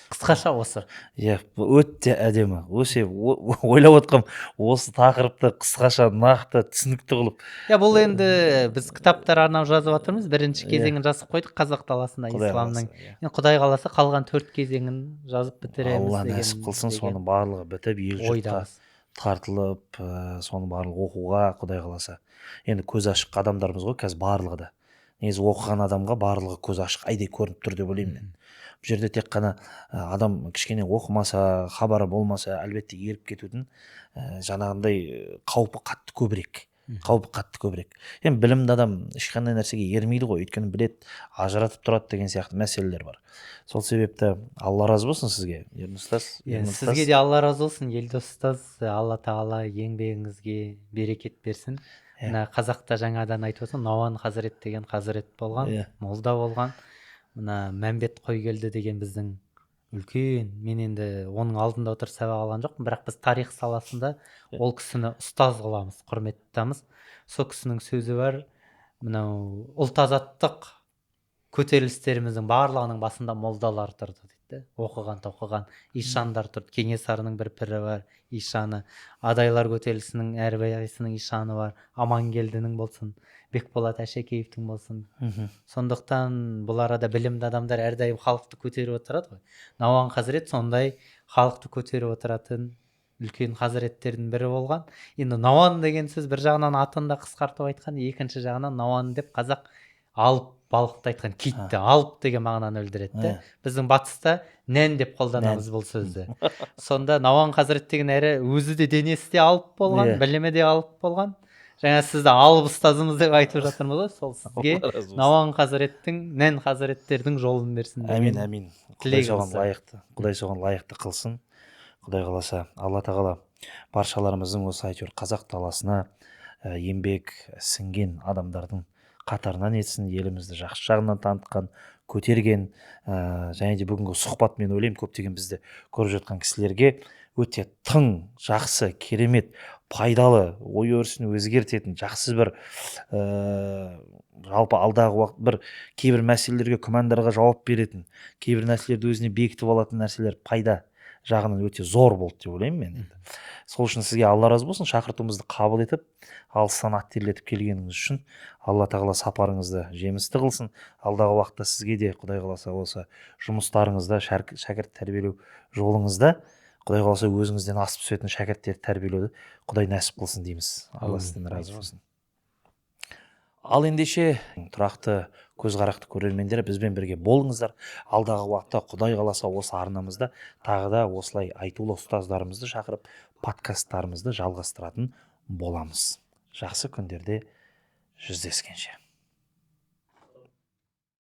Қысқаша осы. Иә, бұл өте әдемі. Осы ойлап отқам, осы тақырыпты қысқаша, нақты, түсінікті қылып. Иә, бұл енді біз кітаптар арнап жазып жатырмыз. Бірінші кезеңін жазып қойдық қазақ даласында Құдай исламның. қаласа, иә. Енді Құдай қаласа, қалған 4 кезеңін жазып бітіреміз Алла деген нәсіп қылсын, деген соның барлығы бітіп, ел жұртқа ойдамыз. тартылып, соның барлығы оқуға, Құдай қаласа. Енді көзі ашық адамдармыз ғой қазір барлығы да. Негізі оқыған адамға барлығы көзі ашық айдай көрініп тұр деп ойлаймын мен. Бұл жерде тек қана адам кішкене оқымаса, хабары болмаса, әлбетте еріп кетудің жаңағындай қаупі қатты көбірек. Қаупі қатты көбірек. Енді білімді адам ешқандай нәрсеге ермейді ғой, өйткені біледі, ажыратып тұрады деген сияқты мәселелер бар. Сол себепті Алла разы болсын сізге, Ернұр ұстаз. Ернұр ұстаз. Сізге де Алла разы болсын, Елдос ұстаз. Алла тағала еңбегіңізге берекет берсін. Мына қазақта жаңадан айтып отырсың, Науан хазірет деген хазірет болған, молда болған. Мына Мәмбет Қойгелді деген біздің үлкен, мен енді оның алдында отырып сабақ алған жоқпын, бірақ біз тарих саласында ол кісіні ұстаз қыламыз, құрмет тұтамыз. Сол кісінің сөзі бар, мынау ұлт азаттық көтерілістеріміздің барлығының басында молдалар тұрды дейді. Оқыған тоқыған ишандар тұрды. Кенесарының бір пірі бар, ишаны. Адайлар көтерілісінің әрқайсысының ишаны бар. Амангелдінің болсын, Бекболат Әшекеевтің болсын. Сондықтан бұл арада білімді адамдар әрдайым халықты көтеріп отырады ғой. Науан хазірет сондай халықты көтеріп отыратын үлкен хазіреттердің бірі болған. Енді Науан деген сөз бір жағынан атын да қысқартып айтқан, екінші жағынан Науан деп қазақ алып балықты айтқан, китті алып деген мағынаны білдіреді де. Біздің батыста нән деп қолданамыз бұл сөзді. Сонда Науан хазірет деген әрі өзі де денесі де алып болған, білімі де алып болған. Жаңа сізді алып ұстазымыз деп айтып жатырмыз ғой, сол сізге Алла разы болсын. Науан хазіреттің, нән хазіреттердің жолын берсін деген Әмин, әмин. Құдай тілегіміз соған бар. лайықты, Құдай соған лайықты қылсын. Құдай қаласа, Алла тағала баршаларымыздың осы әйтеуір қазақ даласына еңбек сіңген адамдардың қатарынан етсін, елімізді жақсы жағынан танытқан, көтерген, және де бүгінгі сұхбат, мен ойлаймын, көптеген бізді көріп жатқан кісілерге өте тың, жақсы, керемет, пайдалы, ой өрісін өзгертетін жақсы бір, жалпы алдағы уақыт бір кейбір мәселелерге, күмәндарға жауап беретін, кейбір нәрселерді өзіне бекітіп алатын нәрселер пайда жағынан өте зор болды деп ойлаймын мен енді. Сол үшін сізге Алла разы болсын, шақыртуымызды қабыл етіп, алыстан ат терлетіп келгеніңіз үшін. Алла тағала сапарыңызды жемісті қылсын. Алдағы уақытта сізге де Құдай қаласа осы жұмыстарыңызда, шәкірт тәрбиелеу жолыңызда Құдай қаласа өзіңізден асып түсетін шәкірттерді тәрбиелеуді Құдай нәсіп қылсын дейміз. Алла Әумин. сізден разы болсын. Ал ендеше тұрақты көзқарақты көрермендер, бізбен бірге болыңыздар. Алдағы уақытта Құдай қаласа осы арнамызда тағы да осылай айтулы ұстаздарымызды шақырып, подкасттарымызды жалғастыратын боламыз. Жақсы күндерде жүздескенше.